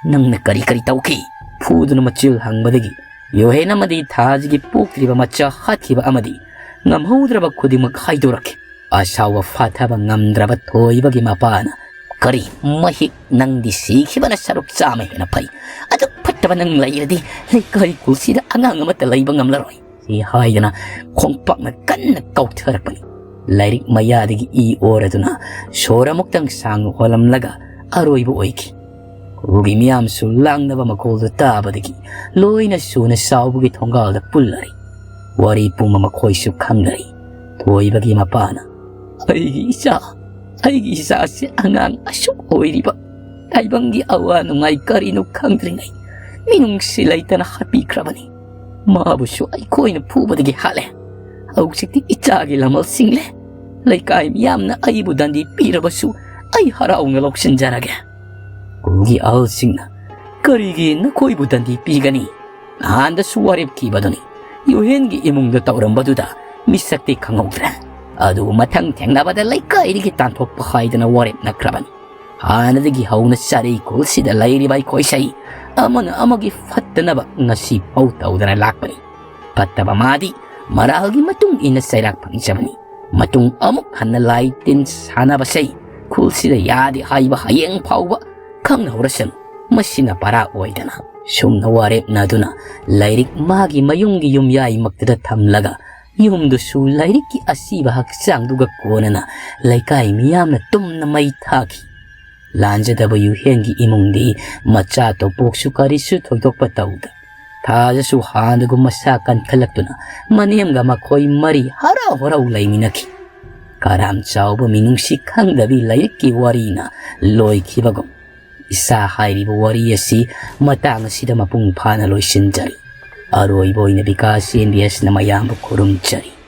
ꯅꯪꯅ ꯀꯔꯤ ꯀꯔꯤ ꯇꯧꯈꯤ?" ꯐꯨꯗꯨꯅ ꯃꯆꯤꯜ ꯍꯪꯕꯗꯒꯤ ꯌꯣꯍꯦꯟ ꯑꯃꯗꯤ ꯊꯥꯖꯒꯤ ꯄꯣꯛꯇ꯭ꯔꯤꯕ ꯃꯆꯥ ꯍꯥꯠꯈꯤꯕ ꯑꯃꯗꯤ ꯉꯝꯍꯧꯗ꯭ꯔꯕ ꯈꯨꯗꯤꯡꯃꯛ ꯍꯥꯏꯗꯣꯔꯛꯈꯤ꯫ ꯑꯁꯥꯎꯕ ꯐꯥꯊꯕ ꯉꯝꯗ꯭ꯔꯕ ꯊꯣꯏꯕꯒꯤ ꯃꯄꯥꯅ, "ꯀꯔꯤ? ꯃꯍꯤꯛ, ꯅꯪꯗꯤ ꯁꯤꯈꯤꯕꯅ ꯁꯔꯨꯛ ꯆꯥꯝꯃ ꯍꯦꯟꯅ ꯐꯩ꯫ ꯑꯗꯨꯛ ꯐꯠꯇꯕ ꯅꯪ ꯂꯩꯔꯗꯤ ꯂꯩꯀꯥꯏ ꯈꯨꯜꯁꯤꯗ ꯑꯉꯥꯡ ꯑꯃꯠꯇ ꯂꯩꯕ ꯉꯝꯂꯔꯣꯏ", ꯁꯤ ꯍꯥꯏꯗꯅ ꯈꯣꯡꯄꯥꯛꯅ ꯀꯟꯅ ꯀꯥꯎꯊꯔꯛꯄꯅꯤ꯫ ꯂꯥꯏꯔꯤꯛ ꯃꯌꯥꯗꯒꯤ ꯏ ꯑꯣꯔꯗꯨꯅ ꯁꯣꯔ ꯑꯃꯨꯛꯇꯪ ꯁꯥꯡꯅ ꯍꯣꯜꯂꯝꯂꯒ ꯑꯔꯣꯏꯕ ꯑꯣꯏꯈꯤ꯫ ꯈꯨꯜꯒꯤ ꯃꯤꯌꯥꯝꯁꯨ ꯂꯥꯡꯅꯕ ꯃꯈꯣꯜꯗꯨ ꯇꯥꯕꯗꯒꯤ ꯂꯣꯏꯅ ꯁꯨꯅ ꯆꯥꯎꯕꯒꯤ ꯊꯣꯡꯒꯥꯜꯗ ꯄꯨꯜꯂꯔꯤ꯫ ꯋꯥꯔꯤ ꯄꯨꯝꯕ ꯃꯈꯣꯏꯁꯨ ꯈꯪꯅꯔꯤ꯫ ꯊꯣꯏꯕꯒꯤ ꯃꯄꯥꯅ, "ꯑꯩꯒꯤ ꯏꯆꯥ, ꯑꯩꯒꯤ ꯏꯆꯥꯁꯦ ꯑꯉꯥꯡ ꯑꯁꯨꯛ ꯑꯣꯏꯔꯤꯕ, ꯇꯥꯏꯕꯪꯒꯤ ꯑꯋꯥ ꯅꯨꯡꯉꯥꯏ ꯀꯔꯤꯅꯣ ꯈꯪꯗ꯭ꯔꯤꯉꯩ ꯃꯤꯅꯨꯡꯁꯤ ꯂꯩꯇꯅ ꯍꯥꯠꯄꯤꯈ꯭ꯔꯕꯅꯤ꯫ ꯃꯥꯕꯨꯁꯨ ꯑꯩꯈꯣꯏꯅ ꯐꯨꯕꯗꯒꯤ ꯍꯥꯠꯂꯦ꯫ ꯍꯧꯖꯤꯛꯇꯤ ꯏꯆꯥꯒꯤ ꯂꯃꯜ ꯁꯤꯡꯂꯦ꯫ ꯂꯩꯀꯥꯏ ꯃꯤꯌꯥꯝꯅ ꯑꯩꯕꯨ ꯗꯟꯗꯤ ꯄꯤꯔꯕꯁꯨ ꯑꯩ ꯍꯔꯥꯎꯅ ꯂꯧꯁꯤꯟꯖꯔꯒꯦ"꯫ ꯈꯨꯜꯒꯤ ꯑꯍꯜꯁꯤꯡꯅ, "ꯀꯔꯤꯒꯤ ꯅꯈꯣꯏꯕꯨ ꯗꯟꯗꯤ ꯄꯤꯒꯅꯤ? ꯅꯍꯥꯟꯗꯁꯨ ꯋꯥꯔꯦꯞꯈꯤꯕꯗꯨꯅꯤ꯫ ꯌꯨꯍꯦꯟꯒꯤ ꯏꯃꯨꯡꯗ ꯇꯧꯔꯝꯕꯗꯨꯗ ꯃꯤꯁꯛꯇꯤ ꯈꯪꯍꯧꯗ꯭ꯔꯦ꯫ ꯑꯗꯨꯕꯨ ꯃꯊꯪ ꯊꯦꯡꯅꯕꯗ ꯂꯩꯀꯥꯏꯗꯒꯤ ꯇꯥꯟꯊꯣꯛꯄ ꯍꯥꯏꯗꯅ ꯋꯥꯔꯦꯞꯅꯈ꯭ꯔꯕꯅꯤ꯫ ꯍꯥꯟꯅꯗꯒꯤ ꯍꯧꯅ ꯆꯥꯔꯩ ꯈꯨꯜꯁꯤꯗ ꯂꯩꯔꯤꯕ ꯑꯩꯈꯣꯏꯁꯦ ꯑꯃꯅ ꯑꯃꯒꯤ ꯐꯠꯇꯅꯕ ꯉꯁꯤ ꯐꯥꯎ ꯇꯧꯗꯅ ꯂꯥꯛꯄꯅꯤ꯫ ꯐꯠꯇꯕ ꯃꯥꯗꯤ ꯃꯔꯥꯜꯒꯤ ꯃꯇꯨꯡ ꯏꯟꯅ ꯆꯩꯔꯥꯛ ꯐꯪꯖꯕꯅꯤ꯫ ꯃꯇꯨꯡ ꯑꯃꯨꯛ ꯍꯟꯅ ꯂꯥꯏ ꯇꯤꯟ ꯁꯥꯟꯅꯕꯁꯦ ꯈꯨꯜꯁꯤꯗ ꯌꯥꯗꯦ ꯍꯥꯏꯕ ꯍꯌꯦꯡ ꯐꯥꯎꯕ ꯈꯪꯅꯍꯧꯔꯁꯅꯨ꯫ ꯃꯁꯤꯅ ꯄꯔꯥ ꯑꯣꯏꯗꯅ ꯁꯨꯝꯅ ꯋꯥꯔꯦꯞꯅꯗꯨꯅ ꯂꯥꯏꯔꯤꯛ ꯃꯥꯒꯤ ꯃꯌꯨꯝꯒꯤ ꯌꯨꯝꯌꯥꯏꯃꯛꯇꯗ ꯊꯝꯂꯒ ꯌꯨꯝꯗꯨꯁꯨ ꯂꯥꯏꯔꯤꯛꯀꯤ ꯑꯁꯤꯕ ꯍꯛꯆꯥꯡꯗꯨꯒ ꯀꯣꯟꯅꯅ ꯂꯩꯀꯥꯏ ꯃꯤꯌꯥꯝꯅ ꯇꯨꯝꯅ ꯃꯩ ꯊꯥꯈꯤ꯫ ꯂꯥꯟꯖꯗꯕ ꯌꯨꯍꯦꯟꯒꯤ ꯏꯃꯨꯡꯗꯤ ꯃꯆꯥ ꯇꯣꯝꯄꯣꯛꯁꯨ ꯀꯔꯤꯁꯨ ꯊꯣꯏꯗꯣꯛꯄ ꯇꯧꯗ, ꯊꯥꯖꯁꯨ ꯍꯥꯟꯅꯒꯨꯝ ꯃꯁꯥ ꯀꯟꯈꯠꯂꯛꯇꯨꯅ ꯃꯅꯦꯝꯒ ꯃꯈꯣꯏ ꯃꯔꯤ ꯍꯔꯥꯎ ꯍꯔꯥꯎ ꯂꯩꯃꯤꯟꯅꯈꯤ꯫ ꯀꯔꯥꯝ ꯆꯥꯎꯕ ꯃꯤꯅꯨꯡꯁꯤ ꯈꯪꯗꯕꯤ ꯂꯥꯏꯔꯤꯛꯀꯤ ꯋꯥꯔꯤꯅ ꯂꯣꯏꯈꯤꯕꯒꯨꯝ, ꯏꯁꯥ ꯍꯥꯏꯔꯤꯕ ꯋꯥꯔꯤ ꯑꯁꯤ ꯃꯇꯥꯡ ꯑꯁꯤꯗ ꯃꯄꯨꯡ ꯐꯥꯅ ꯂꯣꯏꯁꯤꯟꯖꯔꯤ꯫ ꯑꯔꯣꯏꯕ ꯑꯣꯏꯅ ꯕꯤꯀꯥꯁ ꯑꯦꯝ ꯕꯤ ꯑꯦꯁꯅ ꯃꯌꯥꯝꯕꯨ ꯈꯨꯔꯨꯝꯖꯔꯤ꯫